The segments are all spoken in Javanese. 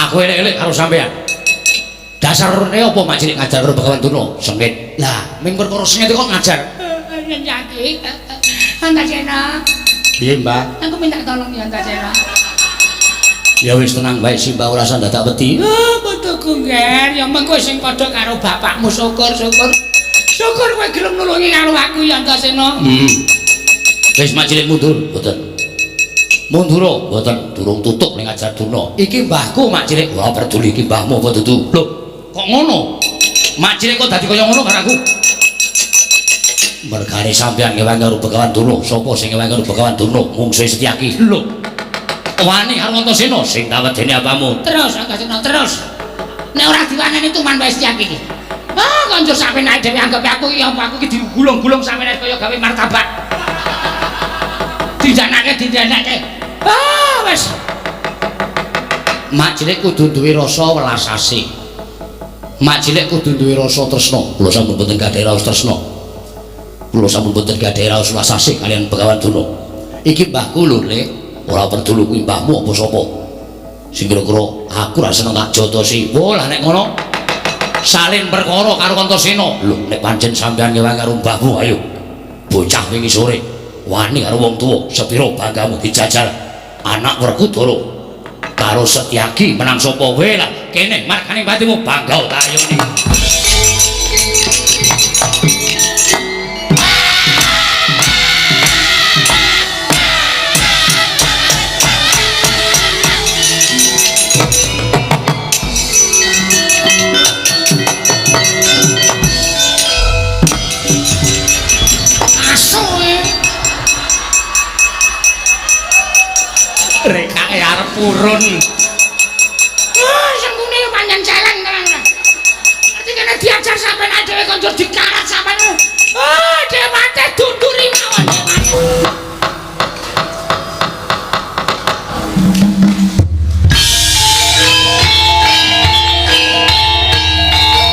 Aku elek-elek karo sampean. Dasarne apa Mak Cilik ngajar karo Begawan Durna? Sengit. Lah, ming perkara sengit kok ngajar. Yaki. Antasena. Piye, Mbah? Aku minta tolong ya Antasena. Ya wis tenang bae sih Mbah, ora usah dadak wedi. Ah, putuku Nger, ya mengko sing padha karo bapakmu syukur-syukur. Syukur kowe gelem nulungi karo aku ya Antasena. Wis Mak Cilik mundur, mboten. Mundur mboten, durung tutuk ning ajar Durna. Iki mbahku Mak Cilik. Ora peduli iki mbahmu apa dudu. Lho, kok ngono? Mak Cilik kok dadi kaya ngono karo aku? Mergane sampean ngewangi karo Begawan Durna, sapa sing ngewangi karo Begawan Durna? Mungsuhe Setyaki. Lho. Wani karo Antasena sing tak wedeni apamu? Terus Antasena, terus. Nek ora diwaneni tuman wae Setyaki iki. Ah, konjur sampeyan dhewe anggap aku iki apa aku iki digulung-gulung sampeyan kaya gawe martabak. Dindanake, dindanake. Ah, wis. Mak Cilik kudu duwe rasa welas asih. Mak Cilik kudu duwe rasa tresna. Kula sampun boten gadhahi raos tresna. Kula sampun boten gadhahi raos welas asih kaliyan Begawan Durna. Iki mbahku lho, Lek. Ora peduli kuwi mbahmu apa sapa. Sing kira-kira aku ra seneng tak jotosi. Wah, lah nek ngono salin perkara karo Antasena. Lho, nek pancen sampean ngewangi karo mbahmu, ayo. Bocah wingi sore wani karo wong tuwa, sepira banggamu dijajal anak Werkudara karo Setyaki menang sapa wae lah kene margane patimu bangga tayone. Asu e. Rekake arep purun. Ah, sengkune pancen celeng tenan. Ngerti kene diajar sampean dhewe konjur dikarat sampean. Ah, dhewe mate dunduri mawon dhewe mate.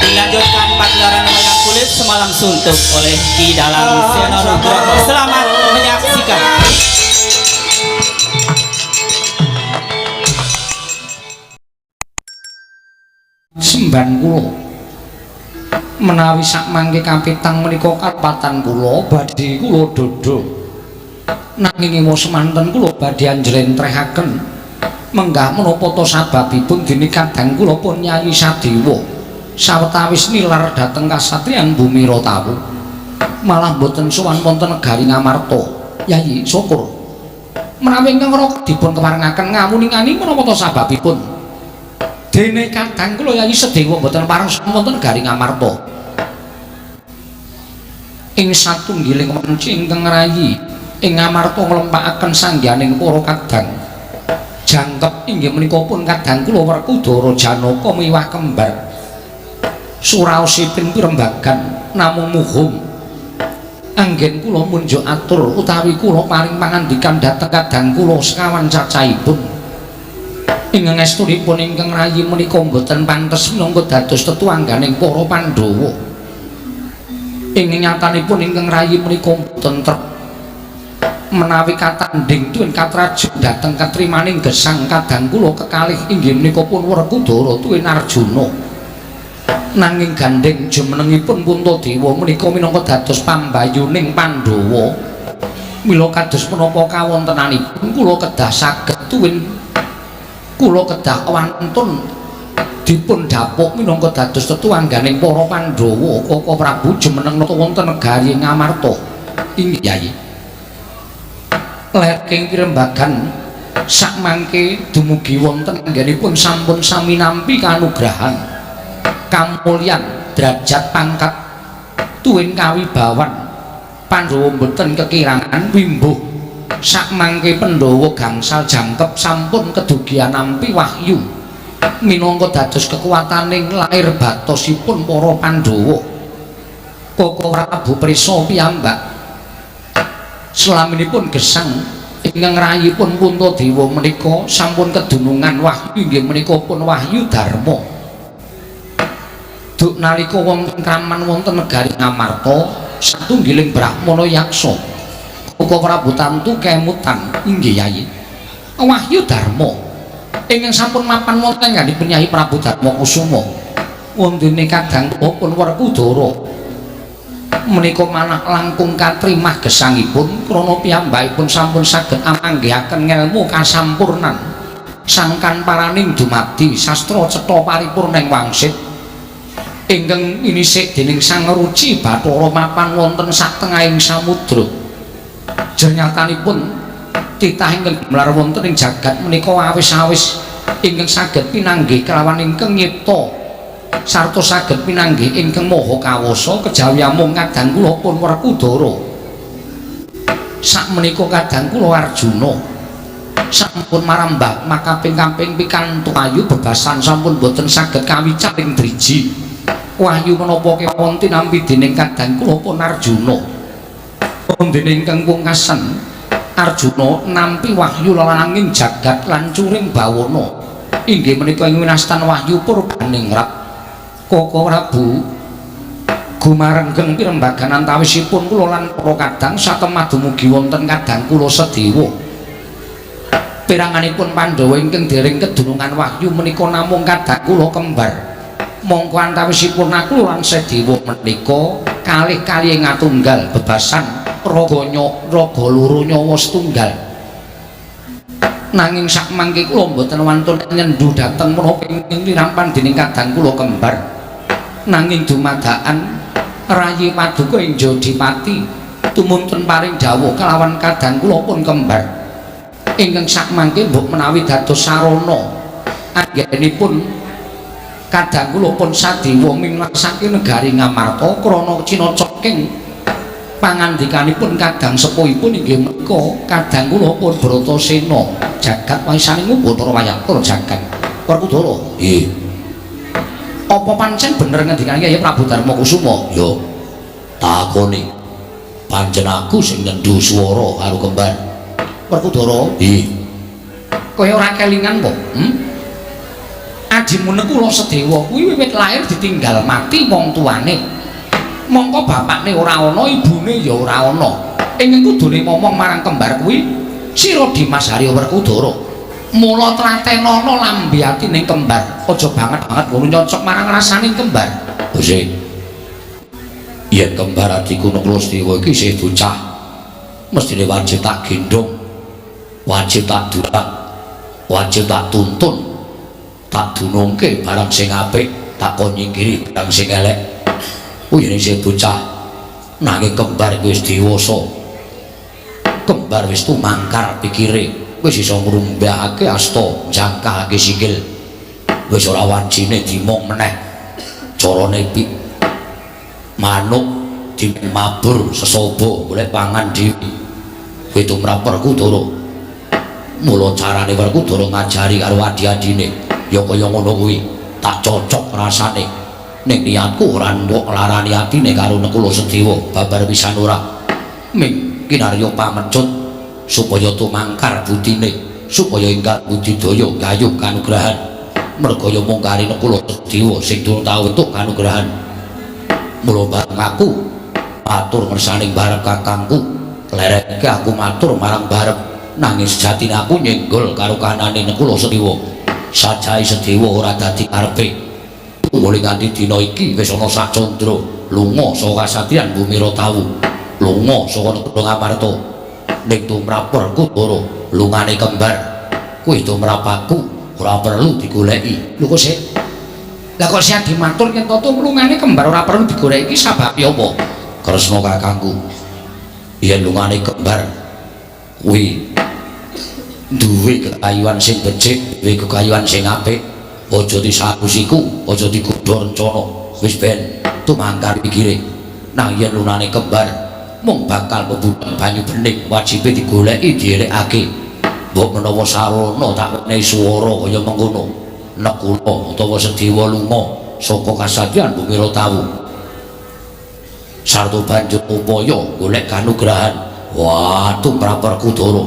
Dilanjutkan pagelaran wayang kulit semalam suntuk oleh Ki Dalang Seno Nugroho. Selamat menyaksikan. Semban kula menawi sakmangke kapitang menika karpatan kula badhe kula dodho, nanging ing semanten kula badhe njlentrehaken menggah menapa ta sababipun dene kadang kula pun Nyai Sadewa sawetawis nilar dhateng kasatriyan Bumi Rotawu malah boten sowan wonten negari Ngamarta. Yayi syukur menawi ingkang raka dipun keparengaken ngawuningani menapa ta sababipun dene kadang kula Yayi Sadewa mboten pareng wonten negari Ngamarta. Ing satunggiling wanci ingkang ngrayi ing Ngamarta nglempakaken sangganing para kadang jangkep inggih menika pun kadang kula Werkudara Janaka miwah kembar suraosipun pirembagan namung muhum anggen kula munjuk atur utawi kula paring pangandikan dhateng kadang kula sekawan cacahipun. Ingkang estunipun ingkang rayi menika mboten pantes minangka dados tetuangganing para Pandhawa. Ing nyatanipun ingkang rayi menika mboten trep menawi katandhing tuwin katrajo dhateng katrimaning gesang kadang kula kekalih inggih menika pun Werkudara tuwin Arjuna. Nanging gandheng jumenengipun Puntadewa menika minangka dados pambayuning Pandhawa. Mila kados menapa kawontenanipun kula kedah saged tuwin kula kedah wantun dipun dapuk minangka dados tetuangganing para Pandhawa. Koko Prabu jumeneng nata wonten negari Ngamarta. Inggih Yayi. Lerking pirembagan sakmangke dumugi wonten anggenipun sampun sami nampi kanugrahan kamulyan derajat pangkat tuwin kawibawan Pandhawa mboten kekirangan wimbuh sakmangke Pandhawa gangsal jangkep sampun kedugian nampi wahyu minangka dados kekuwataning lair batosipun para Pandhawa. Koko Prabu Prisa piyambak selaminipun gesang ingkang rayipun Puntadewa menika sampun kedunungan wahyu inggih menika pun wahyu Dharma. Duk nalika wonten kraman wonten negari Ngamarta satunggiling brahmana yaksa Koko Prabu tantu kemutan. Inggih Yayi. Wahyu Dharma Ingkang sampun mapan wonten ngandhapipun Nyai Prabu Darmakusuma. Wondene kadang kula pun Werkudara menika manah langkung katrimah gesangipun krana piyambakipun sampun saged amanggihaken ngelmu kasampurnan sangkan paraning dumadi sastra cetha paripurna ing wangsit ingkang inisik dening Sang Ruci Bathara mapan wonten satengahing samudra. Jernyatanipun titah ingkang gumelar wonten ing jagat menika awis-awis ingkang saged pinanggih kelawan ingkang nyipta sarta saged pinanggih ingkang maha kawasa kejawi amung kadang kula pun Werkudara. Sakmenika kadang kula Arjuna sampun marambah makaping-kaping pikantuk ayu bebasan sampun boten saged kawicaring driji. Wahyu menapa kemawon tinampi dening kadang kula pun Arjuna. Wondene ingkang pungkasan Arjuna nampi wahyu lalanging jagat lan curing bawana. Inggih menika ing winastan wahyu purbaningrat. Koko Prabu gumarenggeng pirembagan antawisipun kula lan para kadang satemah dumugi wonten kadang kula Sedewa. Peranganipun Pandhawa ingkang dereng kedunungan wahyu menika namung kadang kula kembar. Mongko antawisipun aku lan Sedewa menika kalih kalih ngatunggal bebasan raga raga loro nyawa setunggal. Nanging sakmangke kula mboten wantun nyendu dhateng menapa ingkang linampan dening kadang kula kembar. Nanging dumadakan rayi paduka ing Jodipati tumuntun paring dawuh kelawan kadang kula pun kembar. Ingkang sakmangke mbok menawi dados sarana anggenipun kadang kula pun Sadewa minglasake negari Ngamarta krana cinacoking pangandikanipun kadang sepuhipun inggih menika kadang kula pun Bratasena jagat waisaning Bathara wayang jagat Werkudara. Nggih. Apa pancen bener ngendikane Kyai Prabu Darmakusuma? Yo. Takoni. Pancen aku sing nyendu swara karo kembar. Werkudara. Nggih. Kaya ora kelingan po? Adimu Nekula Sedewa kuwi wiwit lahir ditinggal mati wong tuane. Mongko bapakne ora ana, ibune ya ora ana. Ingkang kudune momong marang kembar kuwi sira Dimas Harya Werkudara. Mula tlatenana lambe atine kembar. Aja banget-banget ngono nyocok marang rasaning kembar. Gusti. Yen kembar adikku Nekula Sedewa iki isih bocah, mestine wajib tak gendhong, wajib tak durak, wajib tak tuntun, tak dunungke barang sing apik, tak kon nyingkiri barang sing elek. Kuwi yen isih bocah, nanging kembar wis dewasa. Kembar wis tumangkar pikire, wis iso ngrumbahake asta, jangkahake sikil. Wis ora wancine dimong meneh. Carane manuk dimabur sesaba golek pangan dhewe. Kuwi tumrap Werkudara. Mula carane Werkudara ngajari karo adi-adine ya kaya ngono kuwi, tak cocok rasane. Ning niatku ora nduk nglarani atine karo Nekula Sedewa babar pisan ora. Ming kinarya pamecut supaya tumangkar budine, supaya enggal budidaya gayuh kanugrahan. Merga ya mung kari Nekula Sedewa sing durung tau entuk kanugrahan. Mula bareng aku matur ngersaning barep kakangku, lereke aku matur marang barep, nanging sejatine aku nyenggol karo kanane Nekula Sedewa. Sajahe Sedewa ora dadi karepe. Mulih nganti dina iki wis ana sak candra lunga saka kasatriyan Bumi Ratawu, lunga saka negara Ngamarta. Ning tumrap Werkudara lungane kembar kuwi tumrap aku ora perlu digoleki. Lho kok sik? Lah kok sing dimatur yen to lungane kembar ora perlu digoleki iki sababe apa? Kresna kakangku, yen lungane kembar kuwi duwe kekayuan sing becik, duwe kekayuan sing apik, aja disakusiku, aja digodha rencana, wis ben tumangkar pikire. Nang yen lunane kembar mung bakal mebudhek banyu bening, wajibe digoleki dierekake. Mbok menawa sarana tak wenehi swara kaya mengkono, Nekula utawa Sedewa lunga saka kasatriyan Bumi Ratawu sarta banjur upaya golek kanugrahan. Wah, tumrap Werkudara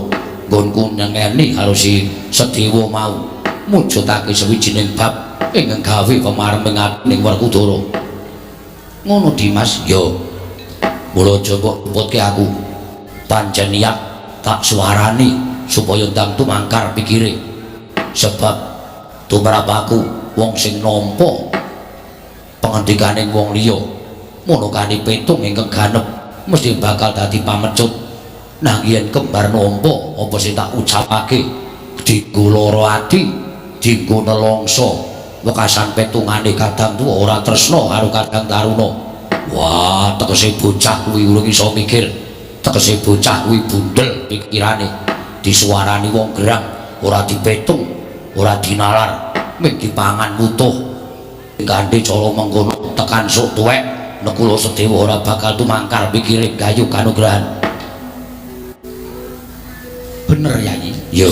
nggonku nyengeni karo si Sedewa mau mujudake sawijining bab ingkang gawe pemareming atining Werkudara. Ngono Dimas? Ya. Mula aja mbok luputke aku. Pancen niat tak suwarani supaya ndang tumangkar pikire. Sebab tumrap aku wong sing nampa pengendikaning wong liya mono kani petung ingkang ganep mesti bakal dadi pamecut. Nanging yen kembar nampa apa sing tak ucapake dienggo lara ati, dienggo nelongso, wekasan petungane kadang tuwa ora tresna karo kadang taruna. Wah, tegese bocah kuwi urung iso mikir, tegese bocah kuwi bundel pikirane, disuarani wong gerang ora dipetung, ora dinalar, mung dipangan wutuh. Kanthi cara mengkono tekan sok tuwek Nekula Sedewa ora bakal tumangkar pikire gayu kanugrahan. Bener Yayi? Iya.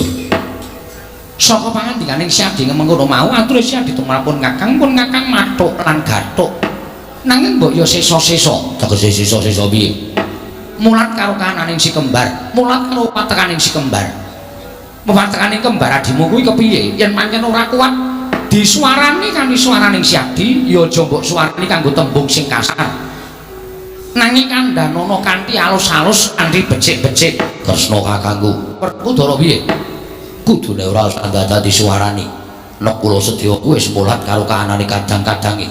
Saka pangandikaning Syadi mengkono mau ature Syadi tumrapun Kakang pun Kakang mathuk lan gathuk. Nanging mbok ya sesa-sesa. Tegese sesa-sesa piye? Mulat karo kahananing si kembar, mulat karo patekaning si kembar. Pepatekaning kembar adimu kuwi kepiye? Yen pancen ora kuat disuarani kanthi suaraning Syadi, ya aja mbok suarani kanggo tembung sing kasar. Nanging kandhanono kanthi alus-alus, kanthi becik-becik. Kresna kakangku, Werkudara piye? Kudune ora usah dadi suarani. Nekula Sedewa kuwi wis mulat karo kahanane kadang-kadange.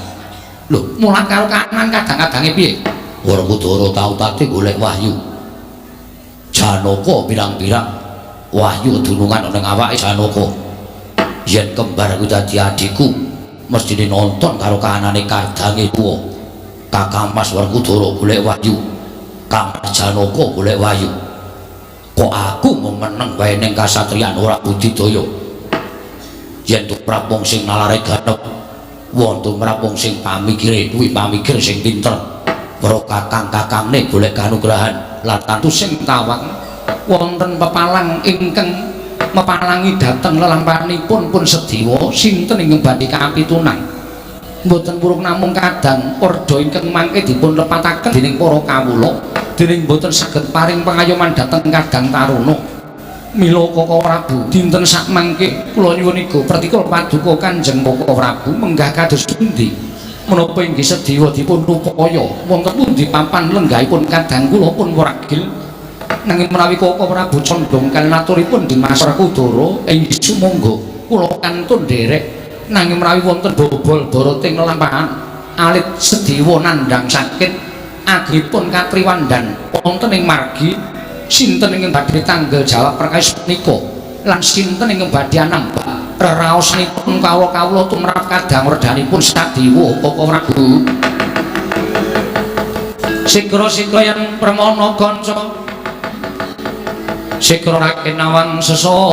Lho, mulat karo kahanan kadang-kadange piye? Werkudara tau tate golek wahyu. Janaka pirang-pirang wahyu dunungan ning awake Janaka. Yen kembar kuwi dadi adhiku, mestine nonton karo kahanane kadange tuwa. Kakang Mas Werkudara golek wahyu, Kang Janaka golek wahyu. Kok aku mung meneng wae ning kasatriyan ora budidaya. Yen tumrap wong sing nalare ganep, wong tumrap wong sing pamikire kuwi pamikir sing pinter. Para kakang-kakangne golek kanugrahan lan tantu sing tawang wonten pepalang ingkang mepalangi dhateng lelampahanipun pun Sedewa sinten ingkang badhe kapitunang. Mboten purung namung kadang werda ingkang mangke dipun lepataken dening para kawula dening mboten saged paring pangayoman dhateng kadang taruna. Mila Kaka Prabu dinten sakmangke kula nyuwun iga pratika paduka Kanjeng Kaka Prabu menggah kados pundi menapa inggih Sedewa dipun upaya wonten pundi papan lenggahipun kadang kula pun wragil. Nanging menawi Kaka Prabu condong kaliyan aturipun Dimas Werkudara inggih sumangga kula kantun nderek. Nanging menawi wonten bobol boroting lelampahan alit Sedewa nandhang sakit agengipun katriwandan wonten ing margi sinten ingkang badhe tanggel jawab perkawis punika lan sinten ingkang badhe anambah reraosanipun kawula-kawula tumrap kadang werdanipun Sadewa Kaka Prabu. Sigra-sigra yen permana kanca sigra raken awang sesangka.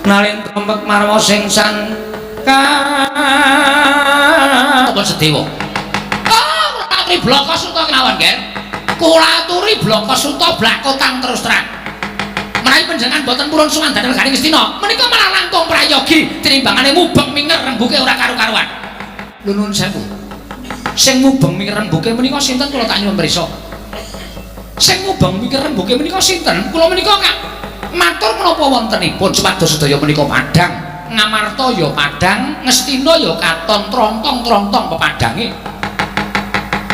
Nalin tombek marwa sing sangka apa Sedewa? Ah, kula aturi blaka suta kemawon, Ger. Kula aturi blaka suta blakotang terus terang. Menawi panjenengan boten purun sowan dhateng negari Ngastina, menika malah langkung prayogi tinimbangane mubeng minger rembuke ora karu-karuan. Lho nuwun sewu. Sing mubeng minger rembuke menika sinten kula tak nyuwun mrisa. Sing mubeng minger rembuke menika sinten? Kula menika kak matur menapa wontenipun supados sedaya menika padhang. Ngamarta ya padhang, Ngastina ya katon trontong-trontong pepadhange.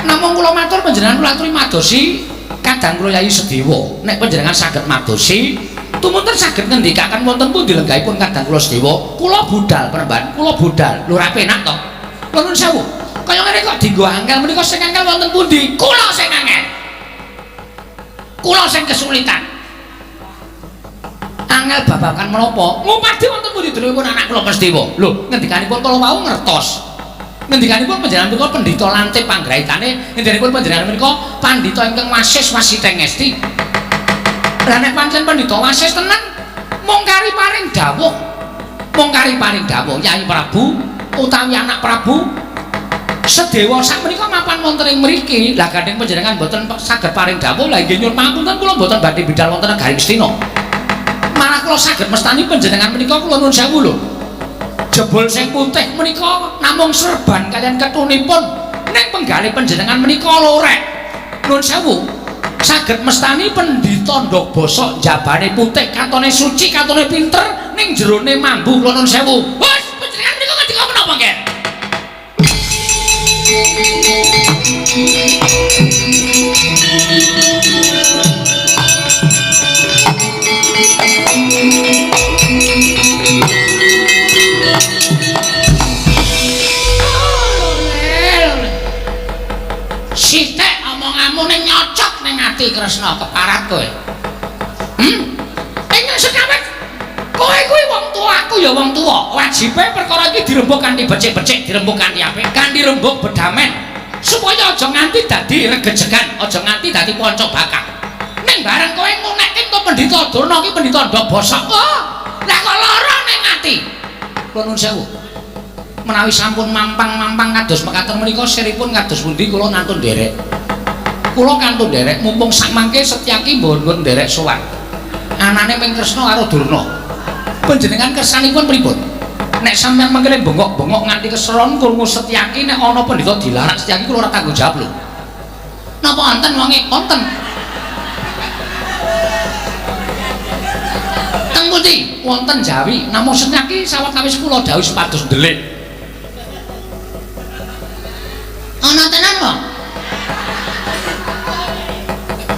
Namung kula matur panjenengan kula aturi madosi kadang kula Yayi Sedewa. Nek panjenengan saged madosi, tumunten saged ngendikaken wonten pundi lenggahipun kadang kula Sedewa. Kula budal penemban, kula budal. Lho ora penak to. Kula nuwun sewu. Kaya ngene kok dienggo angel menika sing angel wonten pundi? Kula sing angel. Kula sing kesulitan. Angel babagan menapa? Ngupadi wonten pundi duluripun anak kula Sedewa? Lho, ngendikanipun kala wau ngertos. Ngendikanipun panjenengan menika pendhita lantip panggraitane, ngendikanipun panjenengan menika pandhita ingkang wasis wasiteng ngesti. Lah nek pancen pendhita wasis tenan, mung kari paring dawuh. Mung kari paring dawuh Yayi Prabu utawi anak Prabu Sedewa sakmenika mapan wonten ing mriki. Lah gandeng panjenengan mboten saged paring dawuh, lah inggih nyuwun pangapunten kula mboten badhe bidal wonten negari Ngastina. Malah kula saged mestani panjenengan menika kula nuwun sewu lho. Jebul sing putih menika namung serban kaliyan ketunipun, ning penggalih panjenengan menika lorek. Nuwun sewu. Saged mestani pendhita ndhog bosok jabane putih, katone suci, katone pinter, ning jerone mambu kula nuwun sewu. Wes, panjenengan niku ngendika menapa nggih? Sithik omonganmu ning nyocok ning ati Kresna keparat kowe. Ing sekawet kowe kuwi wong tuwa, aku ya wong tuwa. Wajibe perkara iki dirembug kanthi becik-becik, dirembug kanthi apik, kanthi rembug bedamen supaya aja nganti dadi regejegan, aja nganti dadi ponco bakang. Ning bareng kowe ngunekke kok Pendhita Durna iki pendhita ndhog bosok. Oh, lah kok lara ning ati. Kula nuwun sewu. Menawi sampun mampang-mampang kados mekaten menika siripun kados pundi kula nantun nderek. Kula kantun nderek mumpung sakmangke Setyaki mboten nderek sowan. Anane ming Kresna karo Durna. Panjenengan kersanipun pripun? Nek sampeyan mangkene bengok-bengok nganti keseron krungu Setyaki nek ana pendhita dilarak Setyaki kula ora tanggung jawab lho. Napa wonten wonge? Wonten. Teng pundi? Wonten Jawi. Namung Setyaki sawetawis kula dawuh supados ndelik. Ana tenan kok.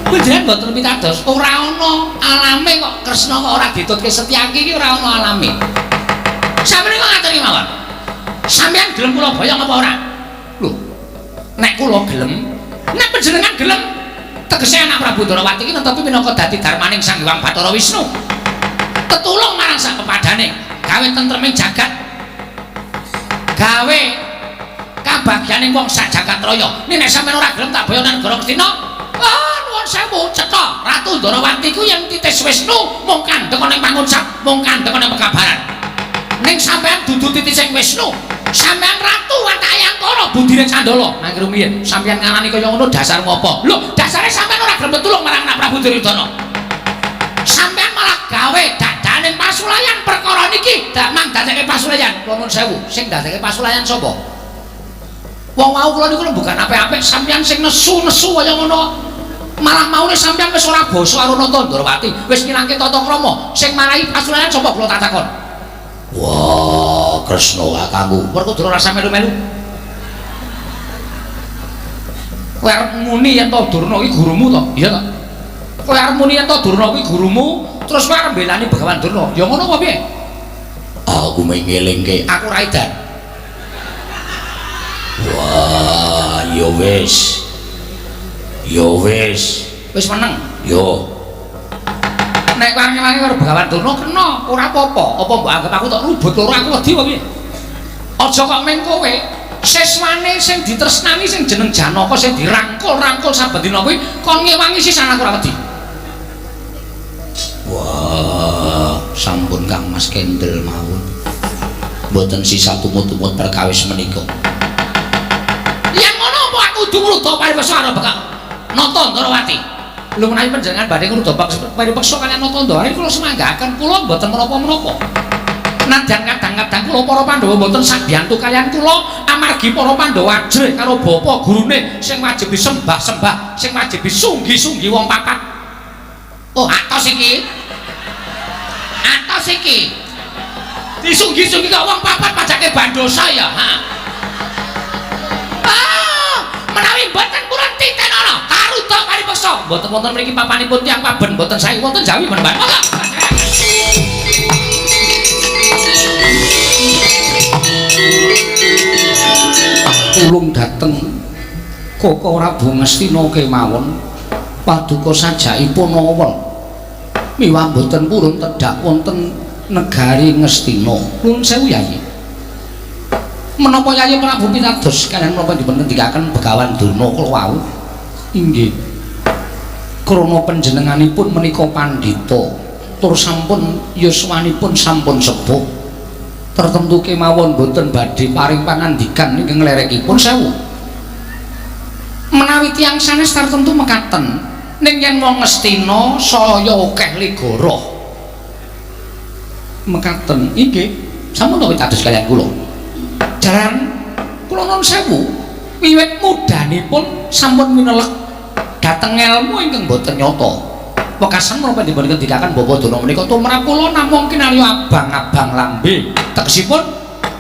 Panjenengan mboten pitados, ora ana alame kok Kresna kok ora ditutke Setyaki iki ora ana alame. Sampeyan kok ngaturi mawon. Sampeyan gelem kula boyong apa ora? Lho, nek kula gelem, nek panjenengan gelem, tegese anak Prabu Ndorowati iki netepi minangka dadi darmaning Sang Hyang Bathara Wisnu. Tetulung marang sak pepadane, gawe tentreming jagat. Gawe kabagyaning wong sak jagat raya. Nek sampeyan ora gelem tak boyong nang negara Ngastina. Ah, nuwun sewu, cetha. Ratu Ndorowati ku yen titis Wisnu mung kandhek ana ing pangucap, mung kandhek ana ing pekabaran. Ning sampeyan dudu titising Wisnu. Sampeyan ratu watake Angkara budine Candala. Nang rumiyin sampeyan ngarani kaya ngono dasarmu apa? Lho, dasare sampeyan ora gelem tulung marang anak Prabu Duryudana. Sampeyan malah gawe dadaning pasulayan perkara niki dak mang dadeke pasulayan. Kula nuwun sewu, sing dadeke pasulayan sapa? Wong wau kula niku bukan apik-apik sampeyan sing nesu-nesu kaya ngono. Malah maune sampeyan wis ora basa karo Nata Ndorowati, wis ngilangke tata krama. Sing marai pasulayan sapa kula tak takon? Wah, Kresna kakangku, Werkudara rasa melu-melu. Kowe arep muni yen to Durna iki gurumu to? Iya to? Kowe arep muni yen to Durna kuwi gurumu, terus kowe arep mbelani Begawan Durna. Ya ngono apa piye? Aku mung ngelingke, aku ra edan. Wah, ya wis. Ya wis. Wis meneng. Yo. Nek wangi-wangi karo Begawan Durna kena, ora apa-apa. Apa mbok anggap aku tok rubut loro aku wedi apa piye? Aja kok meng kowe. Siswane sing ditresnani sing jeneng Janaka sing dirangkul-rangkul saben dina kuwi kon ngewangi sisan aku ora wedi. Wah, sampun Kang Mas Kendel mawon. Mboten sisa tumut-tumut perkawis menika. Yen ngono apa aku kudu ngruda paripeksa karo Bekak Nata Ndorowati? Lho menawi panjenengan badhe ngruda paripeksa kaliyan Nata Ndorowati kula semanggaken, kula mboten menapa-menapa. Nadyan kadang-kadang kula para Pandhawa mboten sabiyantu kaliyan kula amargi para Pandhawa ajrih karo bapa gurune sing wajib disembah-sembah, sing wajib disunggi-sunggi wong papat. Oh, atos iki. Atos iki. Disunggi-sunggi kok wong papat pajake bandosa ya, ha. Menawi mboten purun titenana karuda paripeksa. Mboten wonten mriki papanipun tiyang paben mboten sae wonten Jawi menemban. Monggo. Tulung dateng Koko Prabu Ngastina kemawon paduka sajakipun awel miwah mboten purun tedhak wonten negari Ngastina. Nuwun sewu Yayi. Menapa Yayi Prabu pitados kaliyan menapa dipun ngendikaken Begawan Durna kula wau? Inggih. Krana panjenenganipun menika pandhita tur sampun yuswanipun sampun sepuh. Tertentu kemawon boten badhe paring pangandikan ingkang nglerekipun sewu. Menawi tiyang sanes tartemtu mekaten, ning yen wong Ngastina saya akeh ligara. Mekaten inggih, sampun to pitados kaliyan kula. Jaran kula nuwun sewu, wiwit mudhanipun sampun winelek Dhateng ngelmu ingkang boten nyata. Wekasan menapa dipun ngendikaken Bapak Durna menika tumrap kula namung kinarya abang-abang lambe. Tegesipun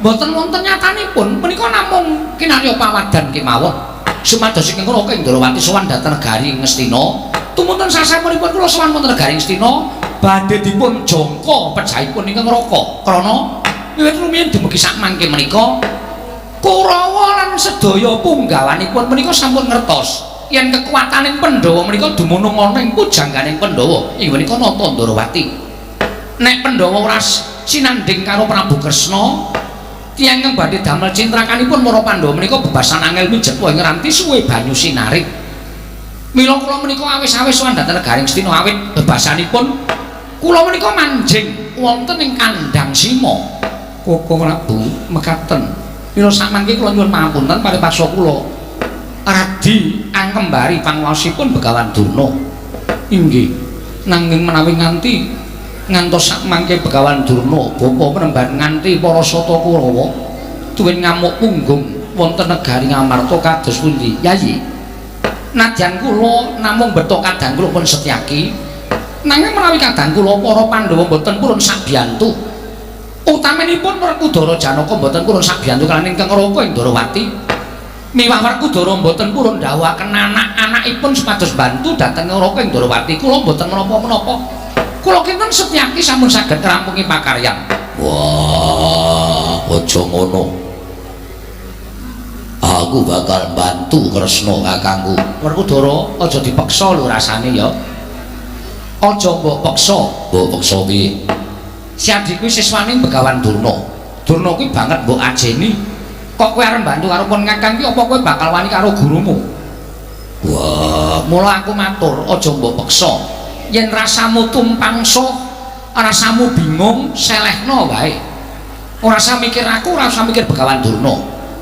boten wonten nyatanipun menika namung kinarya pawadan kemawon. Sumados ingkang Raka Indrawati sowan dhateng negari Ngastina, tumunten sasampunipun kula sowan wonten negari Ngastina badhe dipun jangka pejahipun ingkang Raka. Krana wiwit rumiyin dumugi sakmangke menika Kurawa lan sedaya punggawanipun menika sampun ngertos yen kekuataning Pandhawa menika dumunung ana ing pujangganing Pandhawa inggih menika Nata Ndrawati. Nek Pandhawa ora sinandhing karo Prabu Kresna, tiyang ingkang badhe damel cintrakanipun para Pandhawa menika bebasan angel mijet ing ranti suwe banyu sinarik. Mila kula menika awis-awis sowan dhateng negari Ngastina awit bebasanipun kula menika manjing wonten ing kandhang Sima. Koko Prabu mekaten. Mila sakmangke kula nyuwun pangapunten paripaksa kula radi angkembari panguwasipun Begawan Durna. Inggih. Nanging menawi nganti ngantos sakmangke Begawan Durna bapa penemban nganti para sata Kurawa tuwin ngamuk punggung wonten negari Ngamarta kados pundi? Yayi. Nadyan kula namung beto kadang kula pun Setyaki. Nanging menawi kadang kula para Pandhawa mboten purun sabiyantu. Utaminipun Werkudara Janaka mboten purun sabiyantu kaliyan ingkang Raka Indrawati. Miwah Werkudara mboten purun dhawuhaken anak-anakipun supados bantu dhateng Raka Indrawati. Kula mboten menapa-menapa. Kula kinten Setyaki sampun saged ngrampungi pakaryan. Wah, aja ngono. Aku bakal bantu Kresna kakangku. Werkudara aja dipeksa lho rasane ya. Aja mbok peksa. Mbok peksa piye? Siadi kuwi siswane Begawan Durna. Durna kuwi banget mbok ajeni. Kok kowe arep mbantu karo pun kakang ki apa kowe bakal wani karo gurumu? Wah, mula aku matur aja mbok peksa. Yen rasamu tumpangsa, rasamu bingung, selehno wae. Ora usah mikir aku, ora usah mikir Begawan Durna.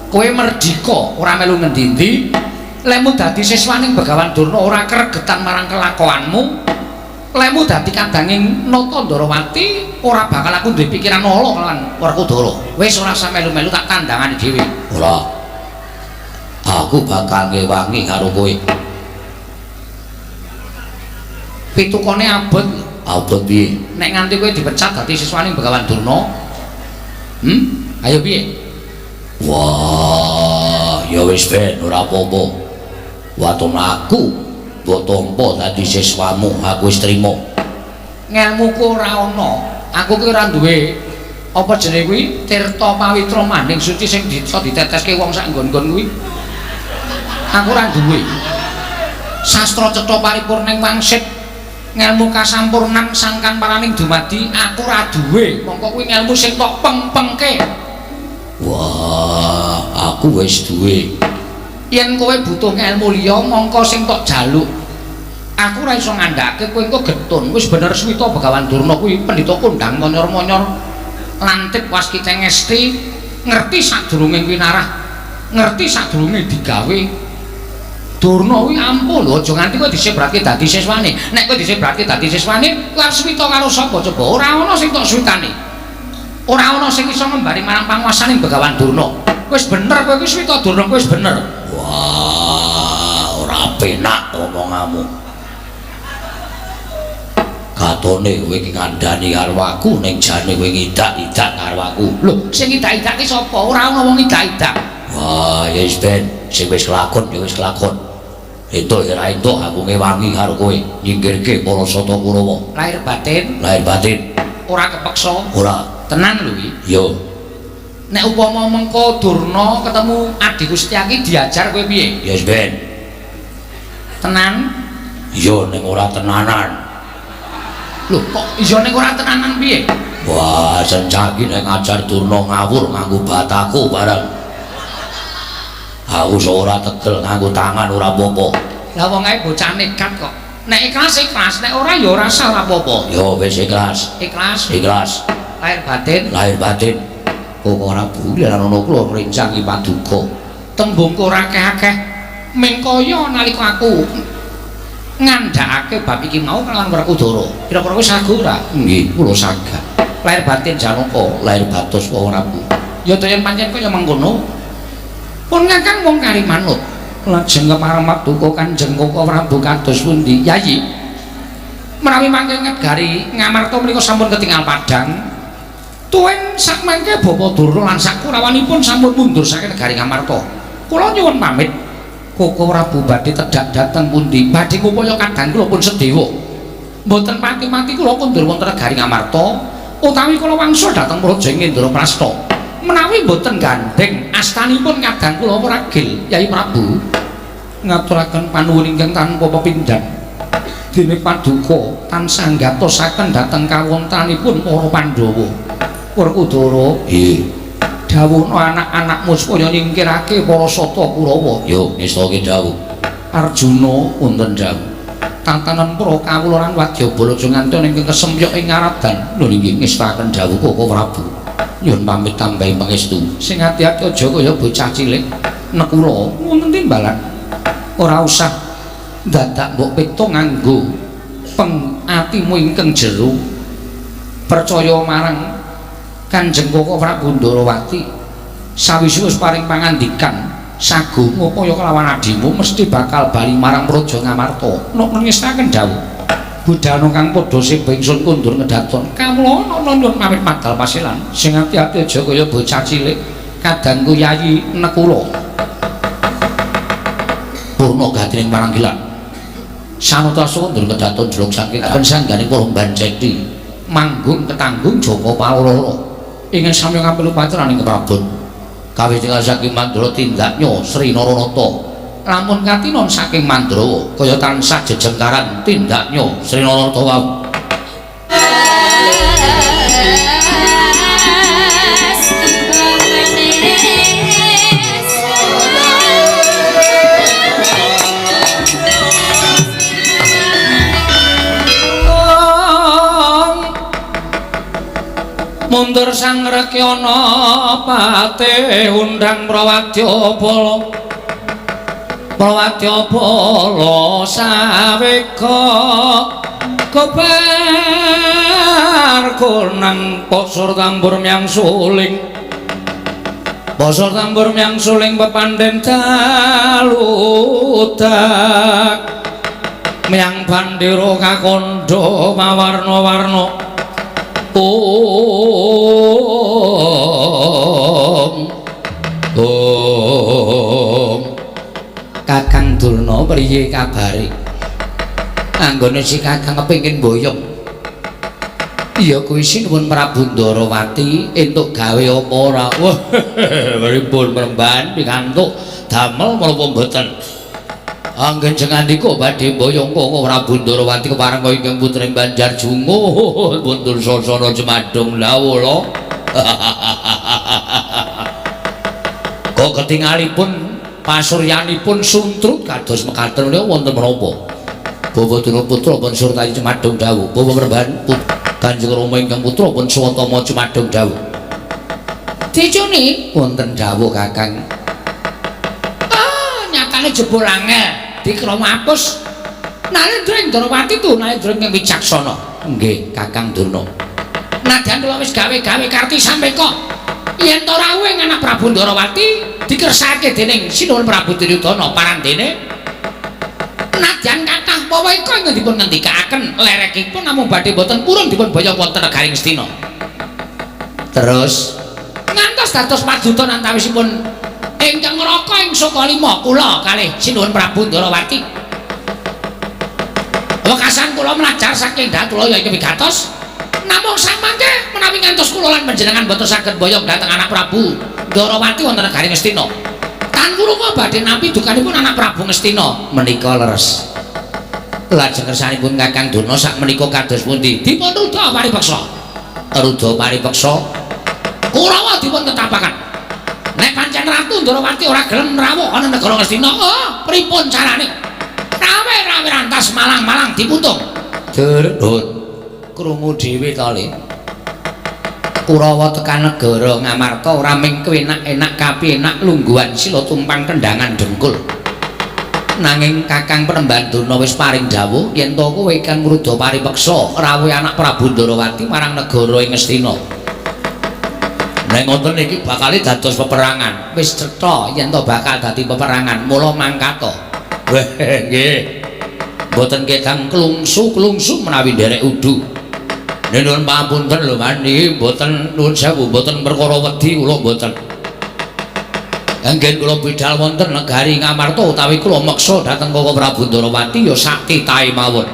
Kowe merdika, ora melu ngendi-endi. Lemu dadi siswaning Begawan Durna ora kregetan marang kelakuanmu. Lemu dadi kadanging Nata Ndrawati ora bakal aku duwe pikiran ala kelawan Werkudara. Wis ora usah melu-melu tak tandangane dhewe. Ora. Aku bakal ngewangi karo kowe. Pitukane abot. Abot piye? Nek nganti kowe dipecat dadi siswaning Begawan Durna. Ayo piye? Wah, ya wis ben ora apa-apa. Waton aku mbok tampa dadi siswamu, aku wis trima. Ngelmuku ora ana. Aku ki ora duwe apa jenenge kuwi tirta pawitra manding suci sing iso diteteske wong sak nggon-nggon kuwi. Aku ora duwe. Sastra cetha paripurning wangsit ngelmu kasampurnan sangkan paraning dumadi aku ora duwe. Mongko kuwi ngelmu sing tok peng-pengke. Wah, aku wis duwe. Yen kowe butuh ngelmu liya mongko sing tok jaluk. Aku ora iso ngandhake kowe engko getun. Wis bener suwita Begawan Durna kuwi pendhita kondang monyor-monyor lantip waskita ngesti ngerti sadurunge kuwi narah, ngerti sadurunge digawe. Durna kuwi ampuh lho, aja nganti kowe disebratke dadi siswane. Nek kowe disebratke dadi siswane, kowe arep suwita karo sapa coba? Ora ana sing tok suwitane. Ora ana sing iso ngembari marang panguwasaning Begawan Durna. Wis bener kowe kuwi suwita Durna, kowe wis bener. Wah, ora penak omonganmu. Katone kowe iki ngandani karo aku ning jane kowe ngidak-idak karo aku. Lho, sing ngidak-idak ki sapa? Ora ana wong ngidak-idak. Wah, ya wis ben, sing wis kelakon ya wis kelakon. Entuk ya ora entuk aku ngewangi karo kowe, nyingkirke para sata Kurawa. Lahir batin, lahir batin. Ora kepeksa. Ora. Tenan lho iki. Yo. Nek upama mengko Durna ketemu adhiku Setyaki diajar kowe piye? Ya wis ben. Tenan? Iya ning ora tenanan. Lho kok iya ning ora tenanan piye? Wah, Sencaki nek ngajar Durna ngawur nganggo bataku bareng. Aku ora tegel nganggo tangan ora apa-apa. Lah wong ae bocah nekat kok. Nek ikhlas ikhlas, nek ora ya ora sah ora apa-apa. Ya wis ikhlas. Ikhlas. Ikhlas. Lahir batin. Lahir batin. Kok ora bule lan ana kula ngrencangi paduka. Tembungku ora akeh-akeh. Ming kaya nalika aku ngandhakake bab iki mau kelawan Werkudara. Kira-kira wis sagu ora? Nggih, kula saged. Lahir batin Janaka, lahir batos ora Bu. Ya to yen pancen kaya mengkono. Pun kakang wong kari manut. Lajeng kepareng paduka Kanjeng Koko Prabu kados pundi? Yayi. Menawi mangke negari Ngamarta menika sampun ketingal padhang. Tuwin sakmangke Bapa Durna lan sakurawanipun sampun mundur saking negari Ngamarta. Kula nyuwun pamit. Koko Prabu badhe tedhak dhateng pundi? Badhe ngupaya kadang kula pun sedewa. Mboten pati-mati kula kundur wonten negari Ngamarta utawi kula wangsul dhateng Praja Indraprasta. Menawi mboten gandheng astanipun kadang kula ragil Yai Prabu ngaturaken panuwun ingkang tanpa pepindhan. Dene paduka tansah nggatosaken dhateng kawontenanipun para Pandhawa. Werkudara, nggih. Dawuhna anak-anakmu supaya nyingkirake para sata Kurawa. Yo, ngestake dawuh. Arjuna wonten dawuh. Tatanan para kawula lan wadyabala aja nganti ana ingkang kesempyok ing ngaradan. Lho nggih ngestakaken dawuh Koko Prabu. Nyuwun pamit tambahi pangestu. Sing ati-ati aja kaya bocah cilik nekula. Wonten timbalan. Ora usah dadak mbok petung nganggo peng atimu ingkang jero. Percaya marang Kanjeng Koko Prabu Ndarawati. Sawise wis paring pangandikan sago ngupaya kelawan adimu mesti bakal bali marang Praja Ngamarta. Nok ngestaken dawuh. Budhana kang padha seba ingsun kundur ngedaton. Kawula ana nyuwun pamit madal pasilan. Sing ati-ati aja kaya bocah cilik kadangku Yayi Nekula. Purna gatining paranggilan. Sanata kundur kedaton jlok saking pensangganing para Banceti. Manggung ketanggung Jaka Paloro. Ingin sami ngampil upacara ing keprabon. Kawit tinggal saking Mandra tindaknya Sri Naranata. Lamun katinon saking Mandrawa kaya tansah jejengkaran tindaknya Sri Naranata wau. Mundur sang rekyana pate undang prawadyabala prawadyabala sawega kobar konang posor tambur myang suling posor tambur myang suling pepandhen daludak myang bandera kakandha mawarna-warna. Om Om Kakang Durna priye kabare? Anggone si Kakang kepengin boyong. Iya kuwi sinuwun Prabu Ndarawati entuk gawe apa ora? Wah, pripun Mremban pikantuk damel menapa mboten? Anggen jengandika badhe boyong Koko Prabu Ndarawati kepareng ingkang putri Banjar Junguh mundur sasana jemadung lawala. Kok ketingalipun pasuryanipun suntrut kados mekaten menika wonten menapa? Bawa Durna putra pun surtayi jemadung dawuh. Bawa Mremban Kanjeng Rama ingkang putra pun Swatama jemadung dawuh. Dicuni wonten dawuh Kakang. Ah, nyatane jebul angel dikrama apus. Narendra Ndarawati tu Narendra ingkang wicaksana. Nggih, Kakang Durna. Nadyan kula wis gawe-gawe karti sampeka. Yen to rawuh ing anak Prabu Ndarawati dikersake dening Sinuwun Prabu Duryudana parandene. Nadyan kathah paweka ingkang dipun ngendikaaken lerekipun namung badhe boten purun dipun boyong wonten negari Ngastina. Terus ngantos dados padutan antawisipun ingkang ngraka ing Sukalima kula kalih Sinuwun Prabu Ndarawati. Wekasan kula mlajar saking Datulaya ing wigatos. Namung samangke menawi ngantos kula lan panjenengan boten saged boyong dhateng anak Prabu Ndarawati wonten negari Ngastina. Tan kula badhe nampi dukanipun anak Prabu Ngastina menika leres. Lajeng kersanipun Kakang Durna sak menika kados pundi? Dipun rudha paripeksa. Rudha paripeksa Kurawa dipun tetapaken. Nek pancen Ratu Ndarawati ora gelem rawuh ana negara Ngastina, oh, pripun carane? Rawe-rawe rantas malang-malang dipuntung. Dur, Dur. Krungu dhewe to, Le. Kurawa tekan negara Ngamarta ora ming kewenak-enak kapienak lungguhan sila tumpang kendhangan dengkul. Nanging Kakang Penemban Durna wis paring dawuh yen to kowe kang ngrudha paripeksa rawuh anak Prabu Ndarawati marang negara ing Ngastina. Nek ngoten iki bakal dados peperangan. Wis cetha yen to bakal dadi peperangan, mula mangkata. Weh, nggih. Mboten ketang klungsu-klungsu menawi nderek udu. Nuwun pangapunten lho, Man, niki mboten nuwun sewu, mboten perkara wedi kula mboten. Anggen kula bidal wonten negari Ngamarta utawi kula meksa dhateng Koko Prabu Ndarawati ya sak titahe mawon.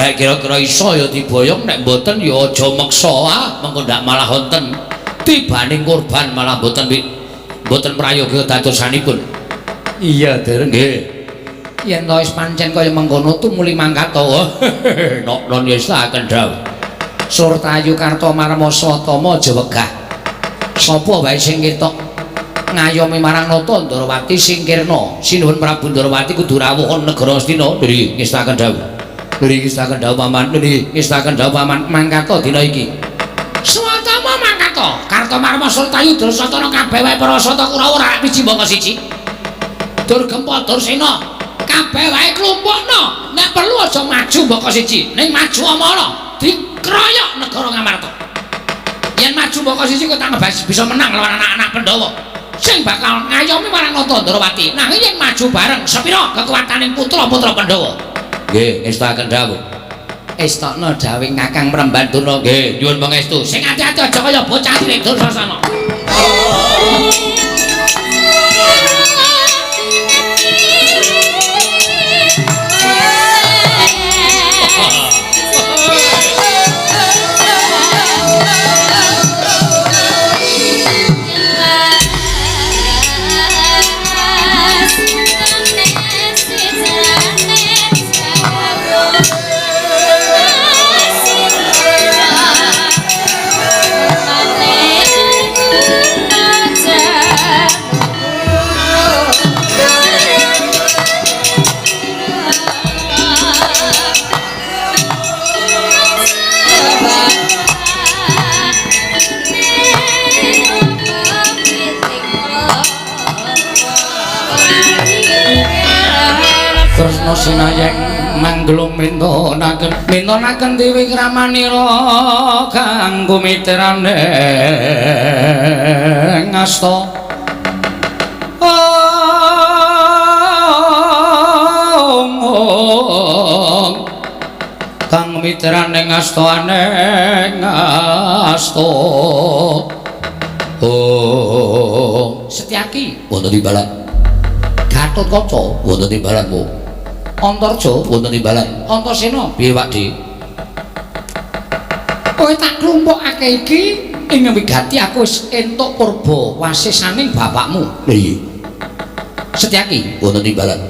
Nek kira-kira iso ya diboyong, nek mboten ya aja meksa, ah mengko ndak malah wonten tibaning korban malah mboten mboten prayoga dadosanipun. Iya, Dur. Nggih. Yen to wis pancen kaya mengkono tumuli mangkata. Nok non ngestakaken dawuh. Surtayu Kartomarma Swatama aja wegah. Sapa wae sing ketok ngayomi marang Nata Ndarawati singkirna. Sinuwun Prabu Ndarawati kudu rawuh ana negara Astina. Nggih, ngestakaken dawuh. Nggih, ngestakaken dawuh paman. Nggih, ngestakaken dawuh paman. Mangkata dina iki. Swatama mangkata. Kartomarma Surtayu Dursatana kabeh wae para sata Kurawa ora wiji mbaka siji. Durgempa Dursena kabeh wae klumpukna. Nek perlu aja maju mbaka siji, ning maju amala dikroyok negara Ngamarta. Yen maju mbaka siji kok tambah bisa menang lawan anak-anak Pandhawa sing bakal ngayomi marang Nata Ndarawati. Nanging yen maju bareng sepira kekuwatane putra-putra Pandhawa? Nggih, ngestakaken dawuh. Estokno dawuh Kakang Premban Durna. Nggih, nyuwun pangestu. Sing ati-ati aja kaya bocah cilik Dursasana. Kresna sinayeng mangglung mintonaken mintonaken dewi kramanira kanggo mitrane ngasta. Kang mitrane ngasta aneng ngasta. Oh, Setyaki wonten timbalan. Gatotkaca wonten timbalan ku. Antarja wonten timbalan. Antasena piye Pak Di? Kowe tak klumpukake iki ing wigati aku wis entuk purba wasisaning bapakmu. Iya. Setyaki wonten timbalan.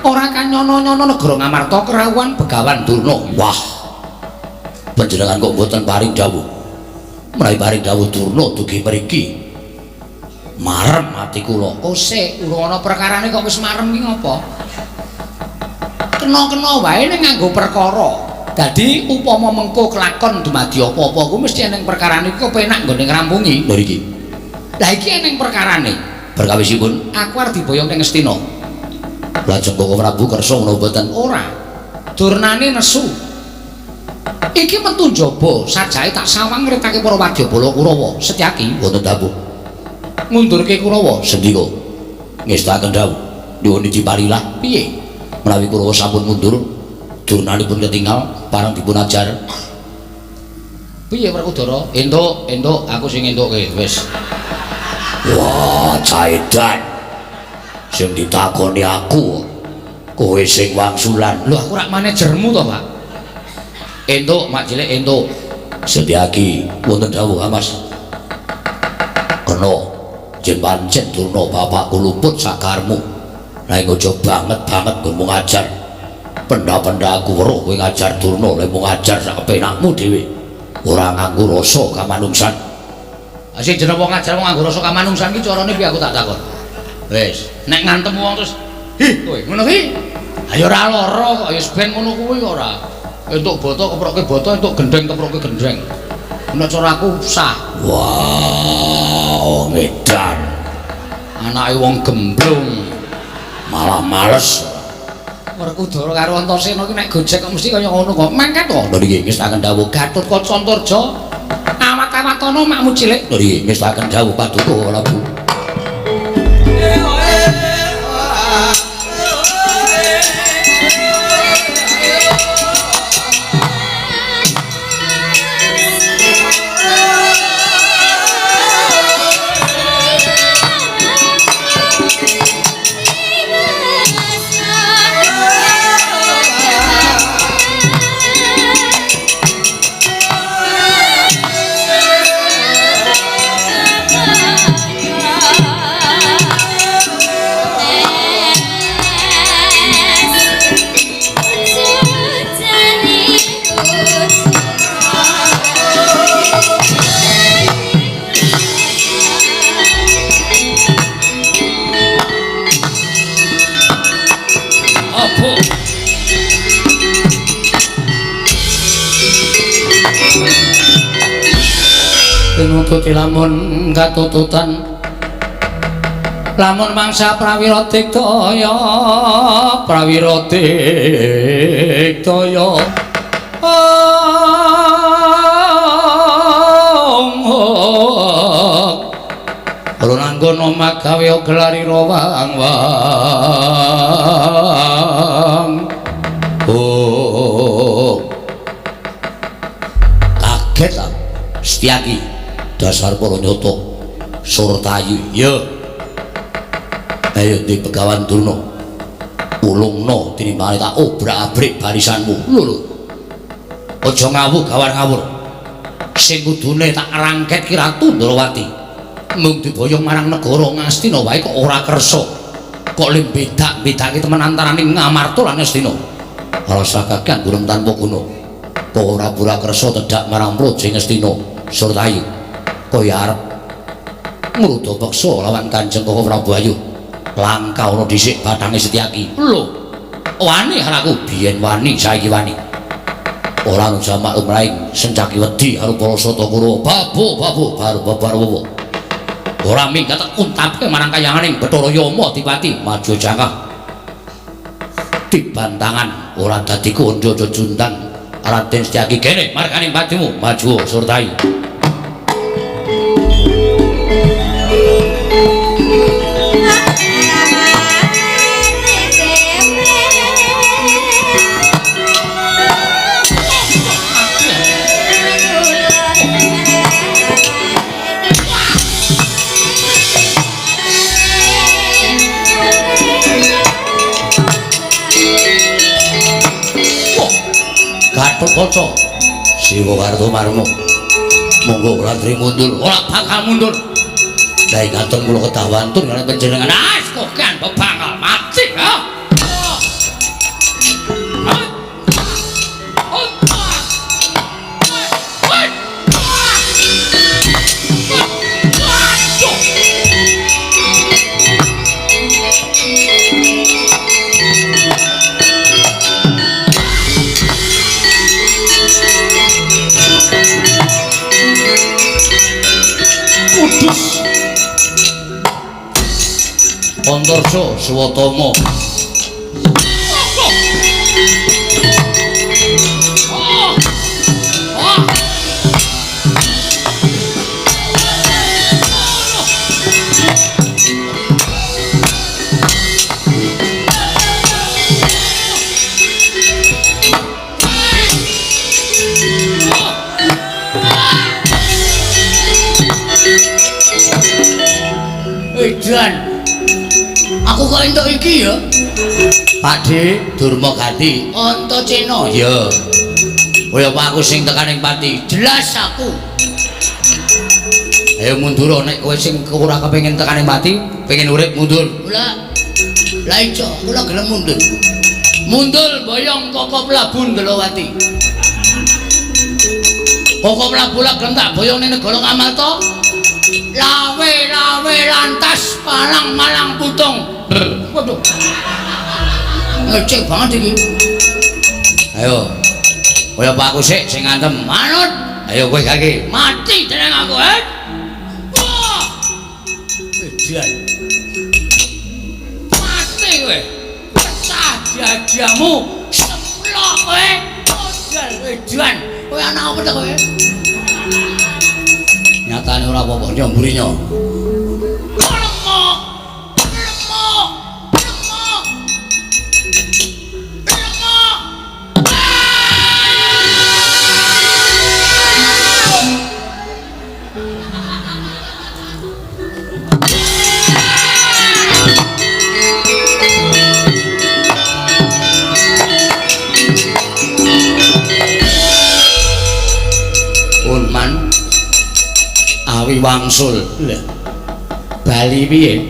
Ora kanyono-nyono negara Ngamarta kerawuhan Begawan Durna. Wah. Panjenengan kok mboten paring dawuh. Menawi paring dawuh Durna dugi mriki. Marem ati kula. Oh sik, urung ana perkarane kok wis marem ki ngopo? Kena-kena wae ning nganggo perkara. Dadi upama mengko kelakon dumadi apa-apa ku mesti eneng perkarane iku kepenak nggone ngrampungi. Lho iki. Lah iki eneng perkarane. Perkawisipun aku arep diboyong ning Ngastina. Lajeng Koko Prabu kersa ngono mboten? Ora. Durnane nesu. Iki metu njaba, sajake tak sawang ngritake para wadyabala Kurawa. Setyaki wonten dawuh. Ngundurke Kurawa. Sendika. Ngestakaken dawuh. Nyuwun diparilah. Piye? Menawi Kurawa sampun mundur, durnanipun ketingal parang dipun ajar. Piye Werkudara? Entuk, entuk, aku sing entukke wis. Wah, caedan. Sing ditakoni aku, kowe sing wangsulan. Lho aku rak manajermu to, Pak. Entuk, mak cilik entuk. Setyaki wonten dawuh, Mas. Kena yen pancen Durna bapakku luput sakarmu. Nek aja banget-banget nggonmu ngajar. Pendha-pendha aku weruh kowe ngajar Durna, lek mung ngajar sak penakmu dhewe. Ora nganggo rasa kamanungsan. Sing jeneng wong ngajar wong nganggo rasa kamanungsan ki carane piye aku tak takon. Wis, nek ngantem wong terus hi kowe ngono kuwi. Ayo ora lara kok, ya ben ngono kuwi kok ora. Entuk boto keproke boto, entuk gendheng keproke gendheng. Nek cara aku sah. Wah, ngedan. Anake wong gemblung. Malah males. Werkudara karo Antasena iki nek gojek kok mesti kaya ngono kok. Mangkat to. Lho niki ngestakaken dawuh Gatotkaca Antarja. Awat-awat Rawatana makmu cilik. Nggih, ngestaken dawuh Paduka Prabu. Pinututi lamun katututan lamun mangsa prawira diktaya prawira diktaya Runanggono magawe gelarira wang wang. Oh. Kaget ah Setyaki. Dasar para nyata Surtayu. Ya. Ayo di Begawan Durna. Ulungno tinimbangane tak obrak-abrik barisanmu. Lho lho. Aja ngawur gawan ngawur. Sing kudune tak rangket ki Ratu Ndrawati. Mung diboyong marang negara Ngastina wae kok ora kersa. Kok le bedak-bedake temen antarane Ngamarta lan Ngastina. Rasa kakean gurung tanpa guna. Kok ora pura kersa tedhak marang Praja Ngastina Surtayu. Kaya arep ngruda peksa lawan Kanjeng Koko Prabu Ayu. Langka ana dhisik bathange Setyaki. Lho, wani aku biyen wani saiki wani. Ora ana jamak lumrahing Sencaki wedi karo para Sata Kurawa. Babu babu baru babar. Ora minggat tak untapke marang kayanganing Bathara Yama Adipati maju jangkah. Dibantangan ora dadi kandha jejuntan Raden Setyaki kene marganing patimu maju Surtayu. Gatotkaca Siwa Kartomarma monggo Ratri mundur. Ora bakal mundur. Lah ngaten kula kedah wantun kaliyan panjenengan. Ah kokan bebakal mati ha. Antarja Swatama. Edan. Aku kok entuk iki ya? Pakde Durma Gati, Antasena. Ya. Kaya apa aku sing tekaning pati? Jelas aku. Ayo mundur nek kowe sing ora kepengin tekaning pati, pengen urip mundur. Lah. Lah ijo, kula gelem mundur. Mundur boyong Koko Prabu Ndrawati. Koko Prabu lak gelem tak boyong ning negara Ngamarta. Lawe lawe lantas palang malang putung. Waduh. Ngecek banget iki. Ayo. Kaya apa aku sik sing ngantem? Manut. Ayo kowe kaki. Mati jeneng aku, eh. Wah. Edan. Mati kowe. Pecah dadamu. Semplok kowe. Modal edan. Kowe anak apa ta kowe? Nyatane ora apa-apa nyamburi nyo. Wangsul lho bali piye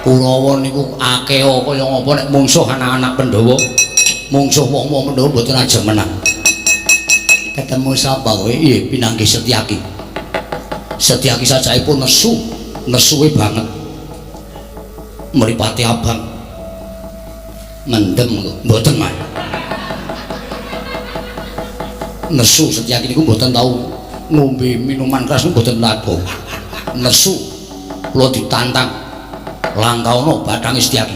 Kurawa niku akeh kaya ngapa nek mungsuh anak-anak Pandhawa mungsuh wong-wong Pandhawa mboten ajeng menang. Ketemu sapa kowe? Iya pinanggih Setyaki. Setyaki sajaipun nesu, nesuwe banget. Mripate abang mendem kok mboten Mas. Nesu Setyaki niku mboten tau ngombe minuman keras mboten laku. Nesu kula ditantang langkaono bathange Setyaki.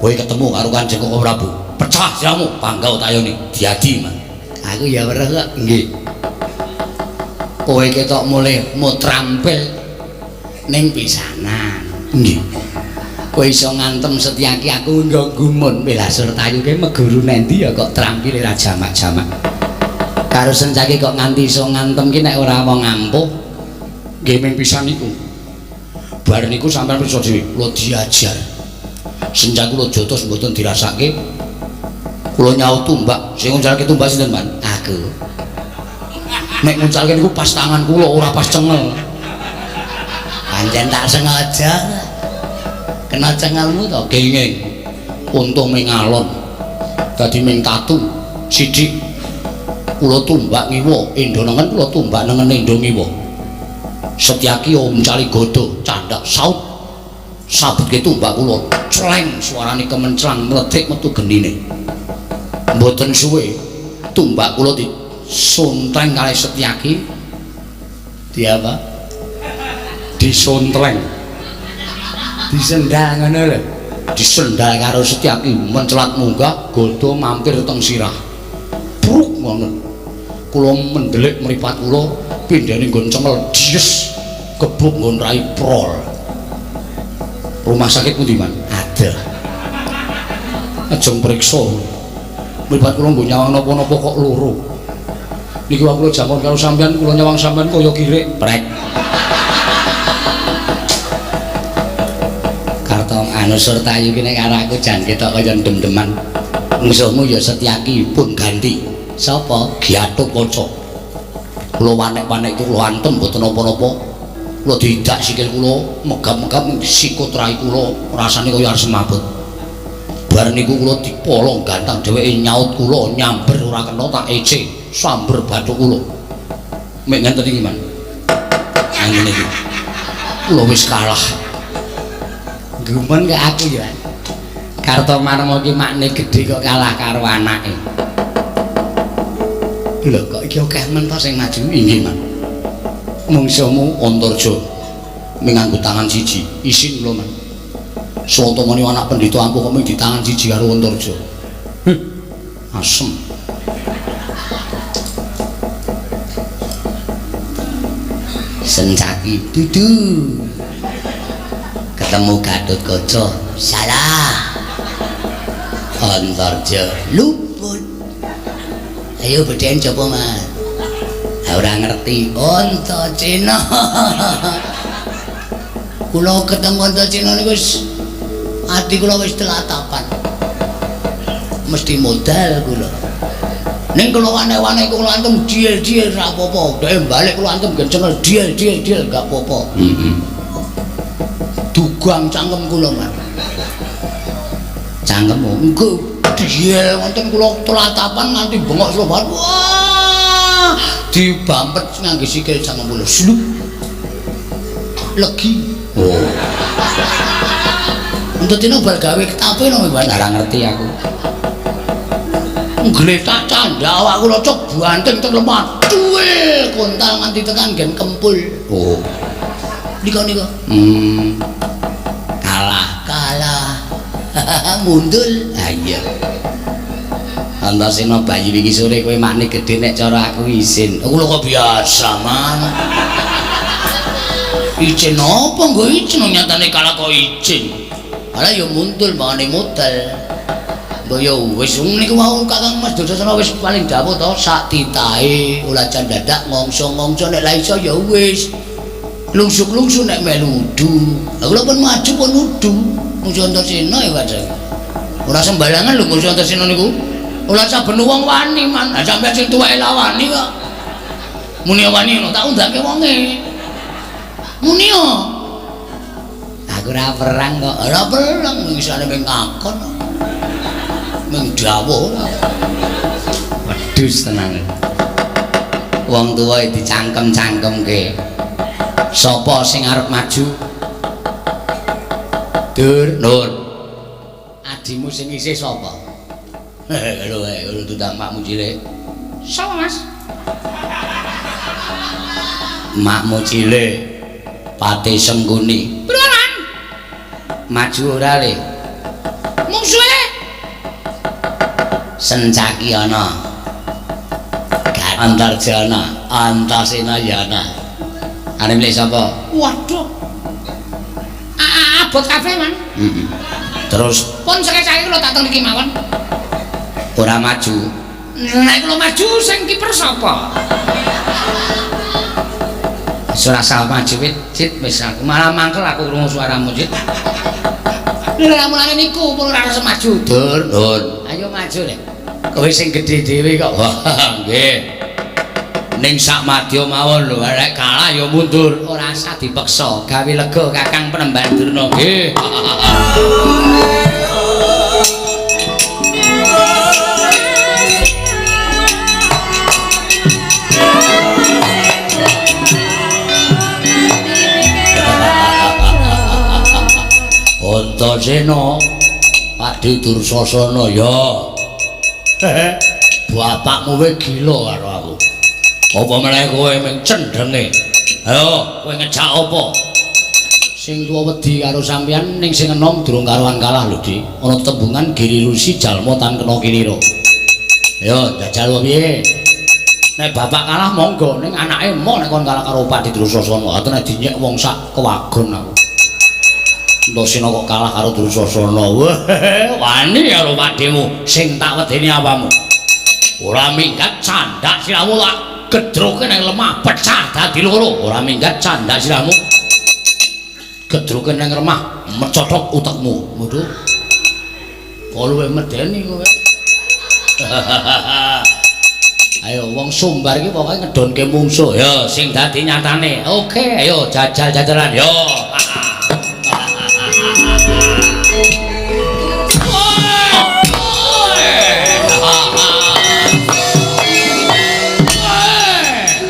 Kowe ketemu karo Kanjeng Koko Prabu, pecah siramu panggau tayone diadi Mas. Aku ya weruh kok. Nggih. Kowe ketok mulih mutrampil ning pisanan. Nggih. Kowe iso ngantem Setyaki aku nggo gumun Belasur Tayu ki meguru nendi ya kok trampile ra jamak-jamak. Karo Setyaki kok nganti iso ngantem ki nek ora wong ampuh. Nggih ming pisan niku. Bar niku sampeyan pirsa dhewe kula diajar. Senjak kula jotos mboten dirasake. Kula nyaut tumbak, sing nguncalke tumbak sinten, Mas? Aku. Nek nguncalke niku pas tangan kula ora pas cengel. Pancen tak sengaja. Kena cengelmu to? Kenging. Untung ming alon. Dadi ming tatu sithik. Kula tumbak ngiwa, endo nengen kula tumbak nengen endo ngiwa. Setyaki uncali godho, candhak saut. Sabetke tumbak kula, cleng suarane kemenclang mledhek metu genine. Mboten suwe, tumbak kula disontreng kalih Setyaki. Di apa? Disontreng. Disendal ngono lho. Disendal karo Setyaki mencelat munggah, godho mampir teng sirah. Bruk ngono. Kula mendelik mripat kula pindhane nggon cengel dies gebuk nggon rai prol. Rumah sakit pundi, Man? Aduh. Ajeng priksa. Mripat kula nggo nyawang napa-napa kok loro. Niki wau kula jamon karo sampean, kula nyawang sampean kaya kirik prek. Kartong anu Surtayu ki nek karo aku jan ketok kaya ndem-ndeman. Mungsuhmu ya Setyaki pun ganti. Sapa? Gatotkaca. Kula wanek-wanek kula antem mboten napa-napa. Kula diidak sikil kula, megap-megap sikut rai kula, rasane kaya arep semaput. Bar niku kula dipolong gantang dheweke nyaut kula, nyamber ora kena tak ece, samber bathuk kula. Mek ngenten iki, Man. Ngene iki. Kula wis kalah. Gumun kok aku ya. Kartomarma iki makne gedhe kok kalah karo anake. Lho kok iki akeh men to sing maju? Inggih, Man. Mungsuhmu Antarja ming nganggo tangan siji. Isin kula, Man. Swantamane anak pendhita ampuh kok ming ditangan siji karo Antarja. Huh. Asem. Sencaki dudu. Ketemu Gatotkaca. Salah. Antarja luput. Ayo bedhen coba, Mas. Ora ngerti Antarjena. Kula ketemu Antarjena niku wis ati kula wis telatapan. Mesti modal kula. Ning kula wane-wane kula antem diel-diel ra apa-apa. Dhek balik kula antem gencengel diel-diel gak apa-apa. Heeh. Dugang cangkem kula, Mas. Cangkemmu engko diel wonten kula telatapan nganti bengok sloban. Wah, dibampet ngangge sikil cangkem kula. Slup. Legi. Oh. Entetine bal gawe ketape no, Mbak. Ora ngerti aku. Ngletak candha awak kula cok banting teng lemah. Cuwil kontal nganti tekan nggen kempul. Oh. Nika nika. Kalah, kalah. Mundul. Ha iya. Antasena bayi wingi sore kowe makne gedhe nek cara aku izin. Aku lho kok biasa, Man. Izin apa nggo izin nyatane kalah kok izin. Ala ya muntul mangane modal. Mbok ya wis niku mau Kakang Mas Dursasana wis paling dawuh to sak titahe ulajan dadak ngongso-ngongso nek la iso ya wis. Lungsuk-lungsuk nek melu udu. Lah kula pun maju pun udu. Mungsu Antasena ya padahal. Ora sembarangan lho mungsu Antasena niku. Ora saben wong wani, Man. Lah sampeyan sing tuweke lawani kok. Muni wani ngono tak undangke wonge. Muni yo. Aku ora perang kok. Ora perang isane mung ngakon. Mung dawuh. Wedhus tenan. Wong tuwa dicangkem-cangkemke. Sapa sing arep maju? Dur, Nur. Adimu sing isih sapa? Lho, lho tutang makmu cilik. Sapa, Mas? Makmu cilik. Pati Sengkuni. Priwe, Maju ora le? Mungsuhe Sencaki ana. Antarjana, Antasena ya ana. Arep milih sapa? Waduh. Abot kabeh, Man. Heeh. Terus pun sekecake kula tak teng mriki mawon. Ora maju. Nek kula maju sing kiper sapa? Wis ora salah maju wit, Cit, wis aku malah mangkel aku krungu suaramu, Cit. Lha mulane niku pun ora rasa maju. Dur, Dur. Ayo maju le. Kowe sing gedhe dhewe kok. Wah, nggih. Ning sak madya mawon lho, nek kalah ya mundur, ora usah dipeksa. Gawe lega Kakang Penemban Durna. Nggih. Antasena, Pakde Dursasana ya. Bapakmu kowe gila karo aku. Apa meneh kowe mung cendhenge? Ayo, kowe ngejak apa? Sing tuwa wedi karo sampeyan ning sing enom durung karuan kalah lho, Dik. Ana tembungan Giri Rusi jalma tan kena kinira. Ayo, jajal piye? Nek bapak kalah monggo, ning anake emoh nek kon kalah karo Pakde Dursasana. Ate nek dinyek wong sak kewagon aku. Antasena kok kalah karo Dursasana. Wah, wani karo pakdemu sing tak wedeni apamu. Ora minggat candak siramu tak gedroke nang lemah pecah dadi loro. Ora minggat candak siramu gedroke nang lemah mecothok utekmu. Waduh. Kok luwih medeni kowe. Ayo wong Sumbar iki pokoke ngedonke mungsuh. Ya sing dadi nyatane. Oke, ayo jajal-jajalan. Yo.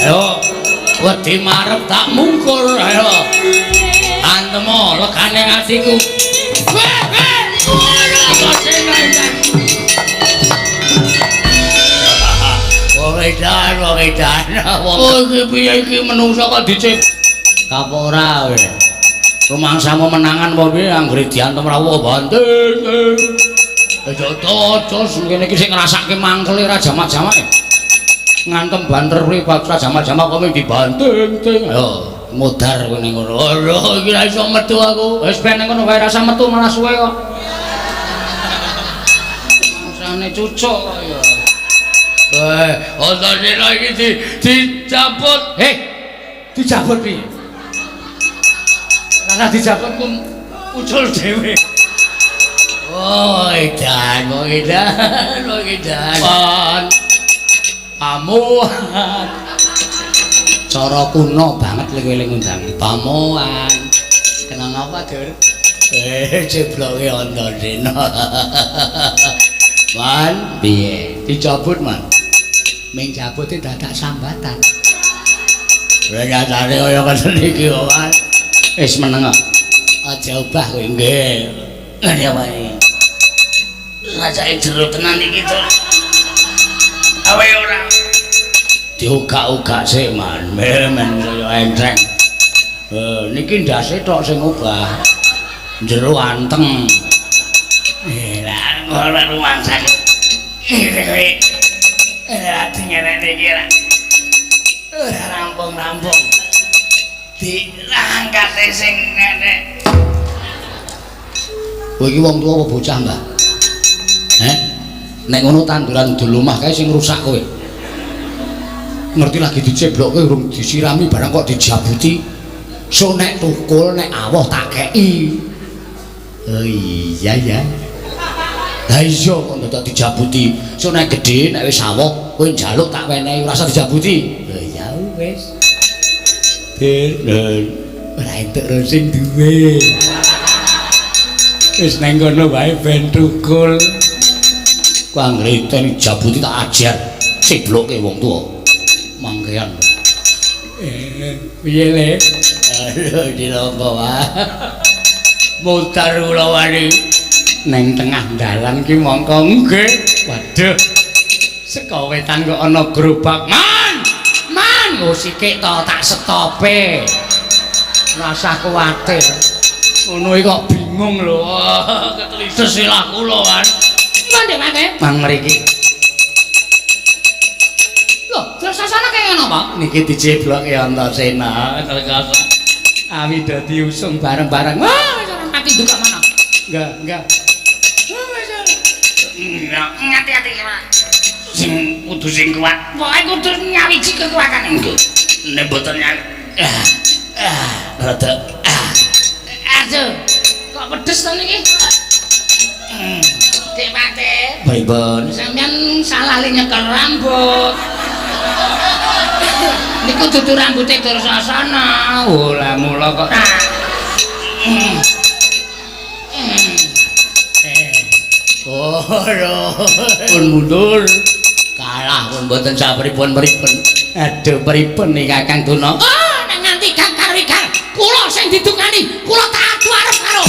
Ayo, wedi marep tak mungkur. Ayo, antemo legane atiku. Wong edan, wong edan. Wong iki piye iki menungsa kok dicip? Kapok ora kowe. Rumangsamu menangan apa piye anggere diantem rawuh banting. Aja cocos ngene iki sing ngrasake mangkele ra jamak-jamake. Ngantem banter kuwi ra jamak-jamak kok mung dibanting-ting. Ayo modar kowe ning ngono. Lho iki ra iso metu aku. Wis ben ning ngono wae ra usah metu malah suwe kok. Mangsane cucuk kok ya. Eh, Antasena iki dicabut. Heh. Dicabut piye? Rasa dijabut ku ucul dhewe. Oh, edan, wong edan, wong edan. Pon. Pamuan. Cara kuno banget lek eling ngundang pamuan. Kenang apa, Dur? Cebloke Antasena. Man, piye? Dicabut, Man. Ming jabote dadak sambatan. Ora nyatane kaya ngene iki kok, Man. Wis meneng kok. Aja obah kowe nggih. Ngene wae. Rajake jero tenan iki to. Awe ora. Diugak-ugak sik, Man. Men kaya enteng. Niki ndase tok sing obah. Jero anteng. Lah ora rumangsane. Iki kowe. Ora dingenekne iki ora. Ora rampung-rampung. Dirangkate sing ngene. Kowe iki wong tuwa apa bocah, Mbah? Heh? Nek ngono tanduran dul omah kae sing rusak kowe. Ngerti lagi diceblokke urung disirami barang kok dijabuti. So nek tukul nek awoh tak kei. Oh iya ya. Lah iya kok dadak dijabuti. So nek gedhe nek wis awoh kowe njaluk tak wenehi ora usah dijabuti. Oh ya wis. Ben ora entuk ro sing duwe. Wis nang kono wae ben tukul. Ku anggere dijabuti tak ajar cebloke wong tuwa. Mangkean. Piye le? Aduh dilompo wae. Mutar kula wani neng tengah dalan ki mongko nggih. Waduh. Saka wetan kok ana gerobak. Man! Man, oh sikik to tak setope. Ora usah kuwatir. Ngono iki kok bingung lho. Ketelides silah kula, Wan. Man, Dek, Mate. Mang mriki. Lho, terus sasana kaya ngono apa? Niki dicebloke Antasena. Awi dadi usung bareng-bareng. Wah, wis ora mati duka mana. Enggak, enggak. Ngati-ati Pak. Sing kudu sing kuat. Pokoke kudu nyawiji kekuatan nggih. Nek mboten rada Aduh, kok pedes to niki? Dik Pate, pripun? Sampeyan salah le nyekel rambut. Niku dudu rambute Dursasana. Oh, lah mula kok. Oh, pun mundur. Kalah pun mboten sapripun pripun. Aduh, pripun nih Kakang Durna? Oh, nek nganti gang karo gang, kula sing didukani, kula tak adu arep karo.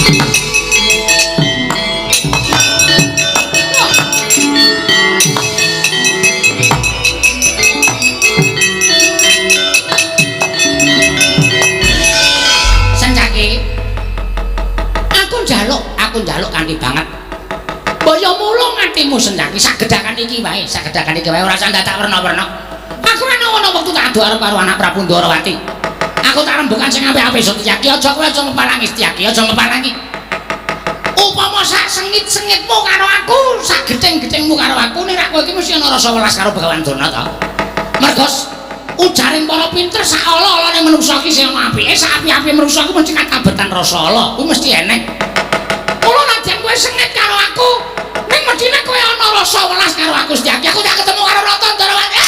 Senjaki. Aku njaluk kanthi banget. Mbaya mulung atimu Senjaki sak gedhakan iki wae, sak gedhakan iki wae ora usah dadak werna-werna. Aku ora ana wektu tak adu arep karo anak Prabu Ndorowati. Aku tak rembukan sing apik-apik Setyaki, aja kowe aja ngepalangi Setyaki, aja ngepalangi. Upama sak sengit-sengitmu karo aku, sak gething-gethingmu karo aku, nek kowe iki mesti ana rasa welas karo Begawan Durna ta. Mergo ujaring para pinter sak ala-alane manungsa iki sing ana apike, sak api-apike manungsa iku mesti katabetan rasa ala, kuwi mesti enek. Mula nadyan kowe sengit karo aku, ning medine kowe ana rasa welas karo aku Setyaki, aku tak ketemu karo Rata Ndorowati.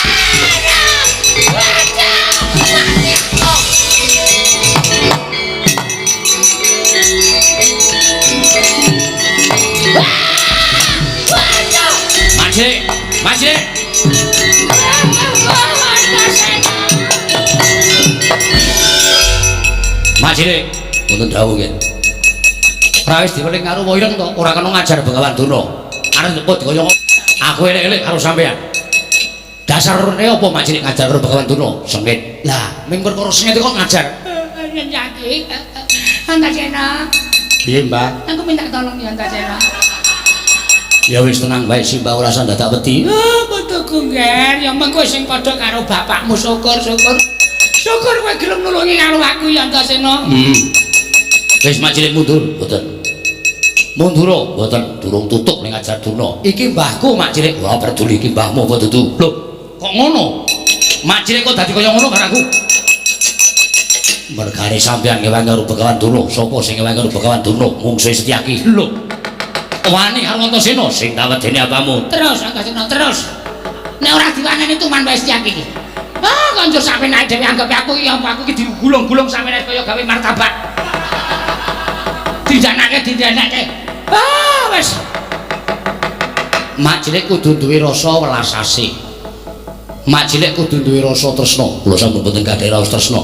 Masih, masih. Masih, wonten dawuh nggih. Ora wis diweling karo Woireng to, ora kena ngajar Begawan Durna. Arep kok kaya aku elek-elek karo sampean. Dasarne apa Mak Cilik ngajar karo Begawan Durna? Sengit. Lah, ming perkara sengit kok ngajar. Nyanyi. Antasena. Piye, Mbah? Aku minta tolong ya Antasena. Ya wis tenang bae sih Mbah, ora usah dadak wedi. Ah, putuku ngger, ya mengko sing padha karo bapakmu syukur-syukur. Syukur kowe gelem nulungi karo aku ya Antasena. Wis Mak Cilik mundur, mboten. Mundur mboten, durung tutuk ning ajar Durna. Iki mbahku Mak Cilik. Wah, peduli iki mbahmu apa dudu? Lho, kok ngono? Mak Cilik kok dadi kaya ngono karo aku? Mergane sampean ngewangi karo Begawan Durna, sapa sing ngewangi karo Begawan Durna? Mungsuhe Setyaki. Lho. Wani karo Antasena sing tak wedeni apamu? Terus Antasena terus. Nek ora diwaneni tuman wae Setyaki iki. Ah, konjur sampeyan dhewe anggape aku iki apa aku iki digulung-gulung sampeyan kaya gawe martabak. Dindanake, dindanake. Ah, wis. Mak Cilik kudu duwe rasa welas asih. Mak Cilik kudu duwe rasa tresna. Kula sampun boten gadhahi raos tresna.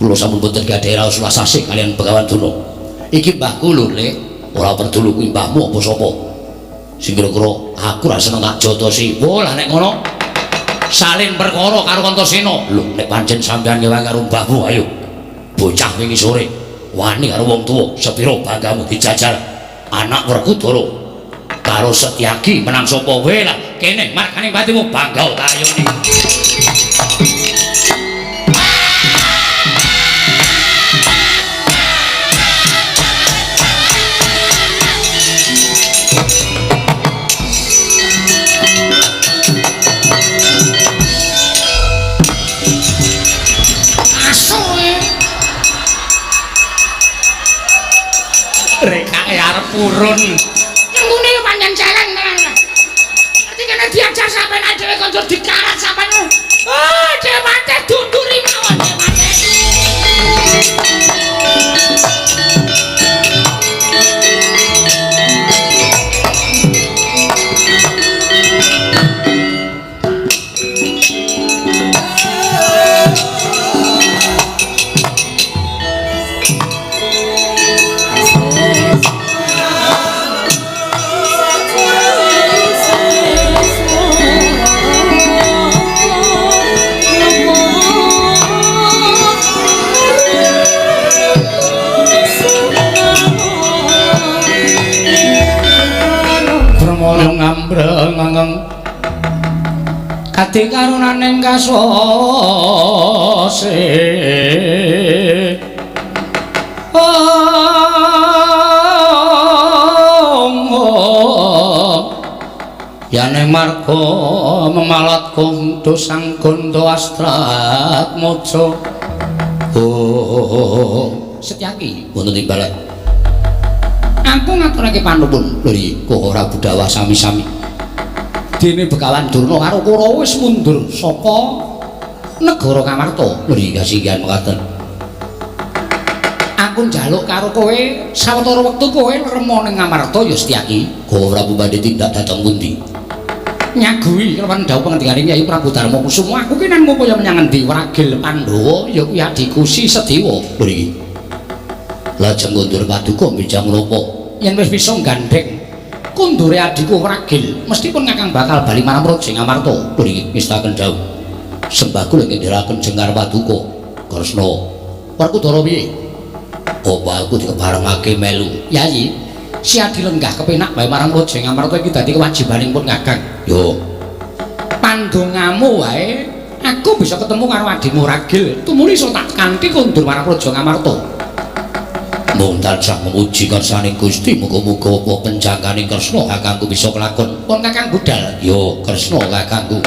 Kula sampun boten gadhahi raos welas asih kaliyan Begawan Durna. Iki mbahku lho, Lek. Ora peduli kuwi mbahmu apa sapa. Sing kira-kira aku ra seneng tak jotosi. Wah, lah nek ngono salin perkara karo Antasena. Lho, nek pancen sampeyan ngewangi karo mbahmu, ayo. Bocah wingi sore wani karo wong tuwa, sepira banggamu dijajal anak Werkudara. Karo Setyaki menang sapa kowe lah. Kene margane patimu bangga tayone. Rekake arep purun. Ngene yo pancen celeng tenan. Ati kene diajar sampean dhewe konco dikarat sampean. Ah, dhewe mate dunduri mawon dhewe mate. Ngambreng kadi karunaning kasose yane marga memalat kondo sang gondo astrat mojo. Oh Setyaki wonten ing balai. Aku ngaturake panuwun lho kok ora budhawa sami-sami. Dene Begawan Durna karo Kurawa wis mundur saka negara Ngamarta. Lho kasinggihan mekaten. Aku njaluk karo kowe sawetara wektu kowe remo ning Ngamarta ya Setyaki. Kok Prabu badhe tindak dhateng pundi? Nyaguhi kelawan dawuh pangandikane Kyai Prabu Darma Kusuma. Aku ki nang ngupaya menyang endi Wragil Pandhawa ya kuwi adhiku Si Sedewa. Lho iki. Lajeng kondur paduka mbijang menapa? Yen wis bisa gandheng kondure adhiku Wragil, mesti pun kakang bakal bali marang Praja Ngamarta. Lho iki ngestaken dawuh. Sembah kula ngendheraken jengar paduka. Kresna. Werkudara piye? Apa aku dikebarengake melu? Yayi, si adi lenggah kepenak wae marang Praja Ngamarta iki dadi kewajibaning pun kakang. Yo. Pandongamu wae aku bisa ketemu karo adhimu Wragil, tumuli iso tak kanthi kondur marang Praja Ngamarta. Mung tansah memuji kersane Gusti, muga-muga apa penjangkaning Kresna kakangku bisa kelakon. Pun kakang budal. Yo Kresna kakangku.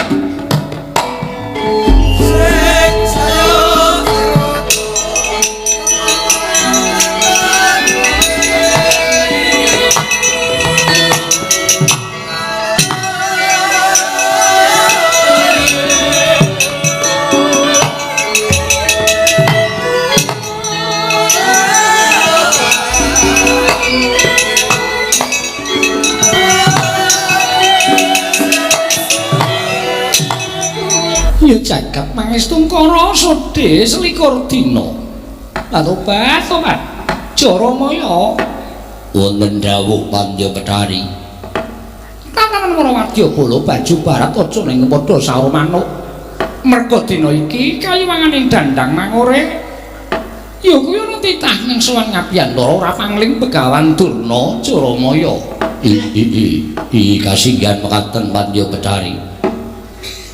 Ya jagat pangestungkara sodhe selikur dina. Lan obat obat Jaramaya wonten dawuh Pandya Betari. Tatanan para wadyabala baju barat aja ning padha saur manuk. Merga dina iki kayiwanganing dandang mangore ya kuwi ana titah ning sowan ngabiyantara ora pangling Begawan Durna Jaramaya. I kasinggihan mekaten Pandya Betari.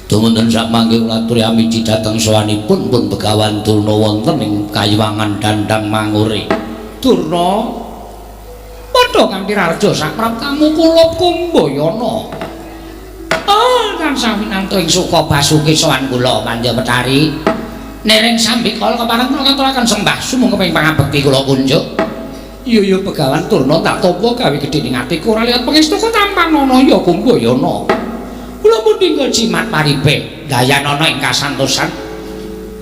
Dumunten sak mangke kula aturi amiji dhateng sowanipun pun Begawan Durna wonten ing kayiwangan dandang mangure. Durna padha kanthi raja sapraptamu kula Kumbayana. Oh, tansah winantu ing suka basuki sowan kula Pandya Betari. Nering sambikala kepareng kula ngaturaken sembah sumangga ing pangabekti kula kunjuk. Iya ya Begawan Durna tak tampa gawe gedhe ning atiku ora lihat pangestuku tampanana ya Kumbayana. Kula pun tinggal jimat paripe dayanana ing kasantosan.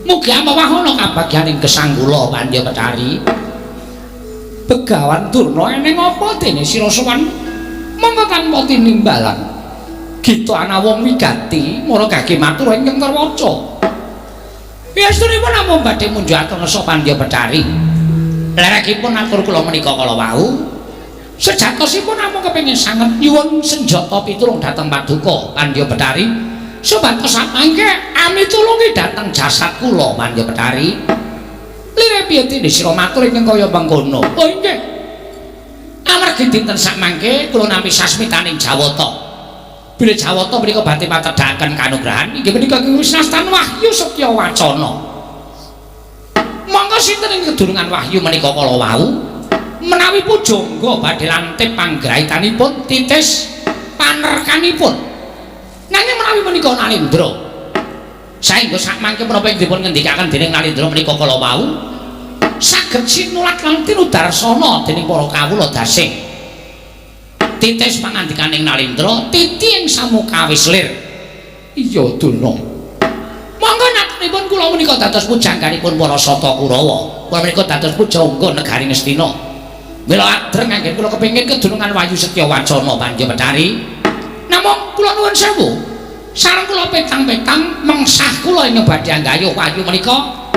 Mugi amawahana kabagyaning gesang kula Pandya Betari. Begawan Durna eneng apa dene sira sowan mongko tanpa tinimbalan. Gita ana wong wigati mara gage matur ingkang terwaca. Yastunipun namung badhe munjuk atur nesa Pandya Betari. Lerekipun atur kula menika kala wau. Sejatosipun namung kepengin sanget nyuwun senjata pitulung dhateng paduka Pandya Betari supados samangke ami tulungi dhateng jasad kula Pandya Betari. Lire piye dene sira matur ingkang kaya mengkono? Oh inggih. Amargi Amargi dinten sakmangke kula nampi sasmitaning Jawata. Bilih Jawata menika badhe matedhaken kanugrahan inggih menika wisnastan wahyu setya wacana. Monggo sinten ing kedurungan wahyu menika kala wau menawi pujangga badhe lantip panggraitanipun titis panerkanipun. Nanging menawi menika Nalendra, saengga sakmangke menapa ing dipun ngendikaken dening Nalendra menika kala wau saged sinulat lan tinudarsana dening para kawula dasing. Titis pangandikaning Nalendra titi ing samukawis lir. Iya Durna. Monggo natunipun kula menika dados pujangganipun para Sata Kurawa. Kula menika dados pujangga negari Ngastina. Mila adreng anggen kula kepengin kedunungan wahyu setya wacana Pandya Betari. Namung kula nuwun sewu. Sareng kula petang-petang mengsah kula ing badhe anggayuh wahyu menika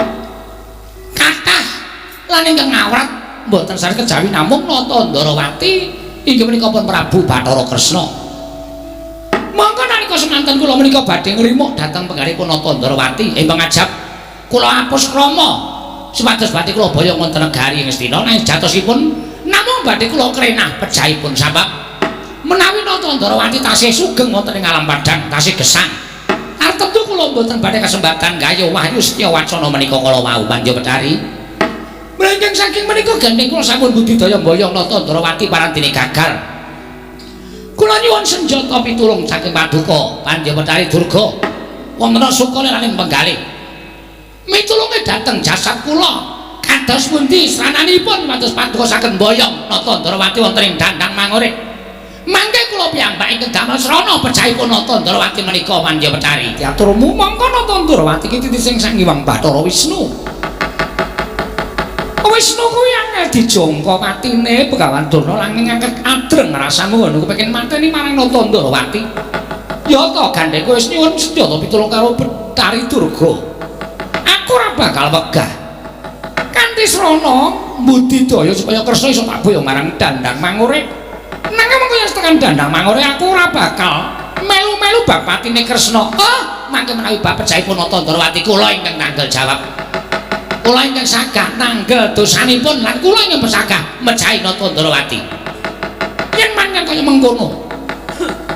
kathah lan ingkang ngawrat mboten sareng kejawi namung Nata Ndarawati inggih menika pun Prabu Bathara Kresna. Monggo nalika semanten kula menika badhe ngrimuk dhateng penggalihipun Nata Ndarawati ing pangajap kula hapus krama supados badhe kula boyong wonten negari Ngastina nanging jatosipun namung badhe kula krenah pejahipun sabab menawi Nata Ndarawati tasih sugeng wonten ing alam padhang tasih gesang artemtu kula mboten badhe kesempatan gayuh wahyu setya wacana menika kala wau Pandya Betari. Mlengking saking menika gandeng kula sampun budidaya mboyong Nata Ndarawati parantine gagal. Kula nyuwun senjata pitulung saking paduka Pandya Betari Durga wonten suka lan penggalih. Mitulunge dhateng jasad kula kados pundi srananipun pados paduka saged mboyong Nata Ndarawati wonten ing Dandang Mangure. Mangke kula piyambak ingkang damel srana pejahipun Nata Ndarawati menika Pandya Betari. Diaturmu mongko Nata Ndarawati iki titising Sang Hyang Bathara Wisnu. Wisnu kuwi angel dijangka patine Begawan Durna langing angket adreng rasamu ngono kepengin mateni marang Nata Ndarawati. Ya ta gandeng kowe wis nyuwun senjata pitulung karo Betari Durga. Aku ora bakal wegah. Kanthi srana mbudidaya supaya Kresna iso tak boyong marang Dandang Mangure. Nanging mengko yen tekan Dandang Mangure aku ora bakal melu-melu bab patine Kresna. Oh, mangke menawi bab pejahipun Nata Ndarawati kula ingkang tanggel jawab. Kula ingkang sagah nanggel dosanipun lan kula ingkang pesagah mejahi Nata Ndarawati. Yen mangan kaya mengkono,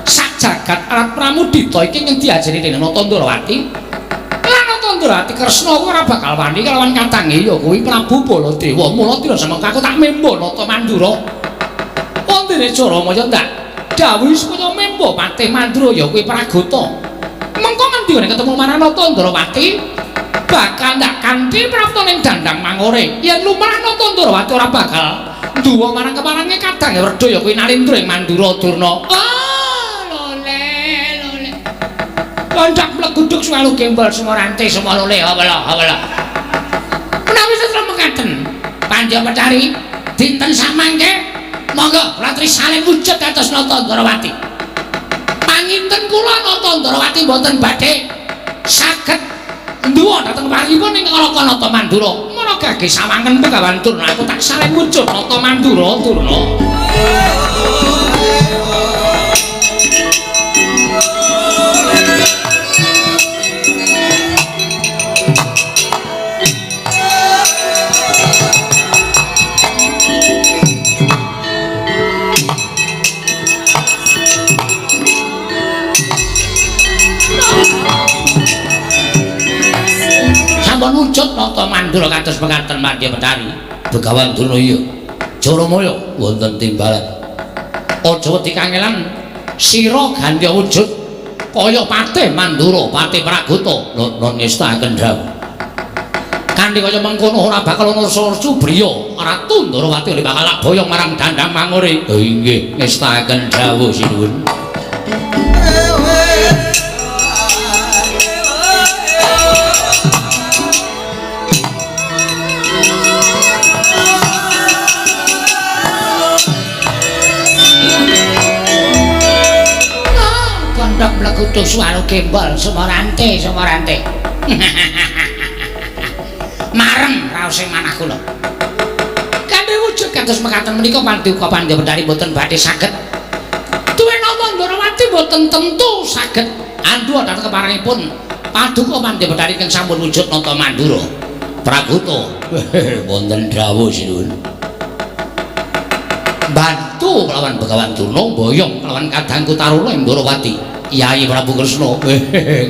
sak jagat alat pramudita iki ingkang diajeni dening Nata Ndarawati lan Nata Ndarawati Kresna ora bakal wani kalawan katange ya kuwi Prabu Baladewa. Mula tira semengko aku tak membo Nata Mandura. Wontene Jaramaya ndak dawuhi supaya membo patih Mandura ya kuwi Pragota. Mengko ngendi nek ketemu marang Nata Ndarawati bakal ndak kanthi prapta ning Dandang Mangure. Yen lumrah Nata Ndarawati ora bakal nduwa marang keparange kadang werda ya kuwi Nalendra ing Mandura Durna. Ah, lole lole. Lonjak mleguduk suwalu gembol sumorante sumolole hawala hawala. Menawi setra mekaten Pandya Betari dinten samangke monggo kula salin wujud dados Nata Ndarawati. Panginten kula Nata Ndarawati mboten badhe saged nduwa dhateng paripun ing Raka Nata Mandura. Mara gage sawangen Begawan Durna aku tak salin wujud Nata Mandura Durna. Sampun wujud Nata Mandura kados mekaten Pandya Betari. Begawan Durna iya. Jaramaya wonten timbalan. Aja wedi kangelan sira gandya wujud kaya patih Mandura, patih Pragota. Nun ngestakaken dawuh. Kanthi kaya mengkono ora bakal ana subriya Ratu Ndarawati ora bakal boyong marang Dandang Mangure. Inggih, ngestakaken dawuh sinuwun. Mleguduk suwaru gembol sumorante sumorante. Mareng raose manah kula. Kanthi wujud kados mekaten menika paduka Pandya Betari mboten badhe saged. Duwe Nata Ndarawati mboten tentu saged andhuwa dhateng keparengipun paduka Pandya Betari ingkang sampun wujud Nata Mandura. Pragota wonten dawuh sinuwun. Bantu kelawan Begawan Durna boyong kelawan kadangku Taruna ing Ndorowati. Yai Prabu Kresna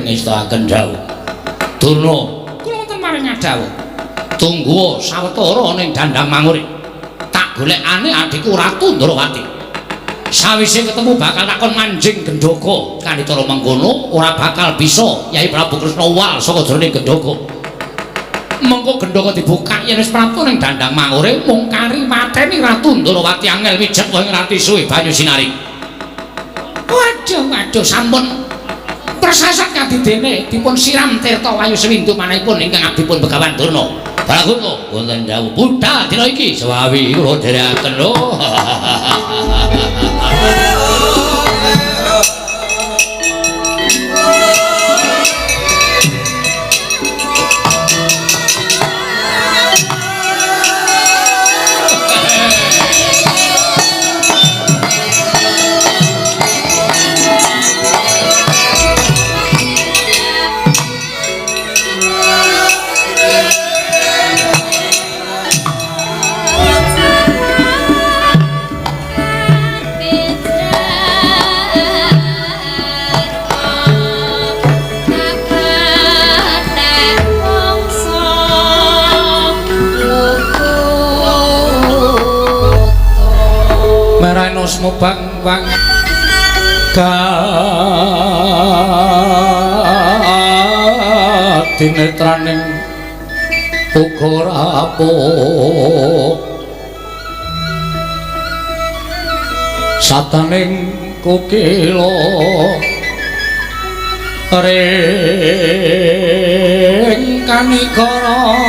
ngestakaken dawuh. Durna, kula wonten maring dawuh. Tunggu sawetara ning dandang mangure. Tak golekane adhiku Ratu Ndorowati. Sawise ketemu bakal takon manjing gendhoga. Kanitara mengkono ora bakal bisa Yai Prabu Kresna wal saka jroning gendhoga. Mengko gendhoga dibuka yen wis prapta ning dandang mangure mung kari mateni Ratu Ndorowati angel wijet wong rati suwe banyu sinari. Waduh waduh sampun persasat kadidene dipun siram tirta wayu sewindu manahipun ingkang abdipun Begawan Durna. Balaguna wonten dawuh budhal dina iki sewawi kula dherekaken lho. Mubang wang kadinetraning uga rapuh sataning kukila ring kanikara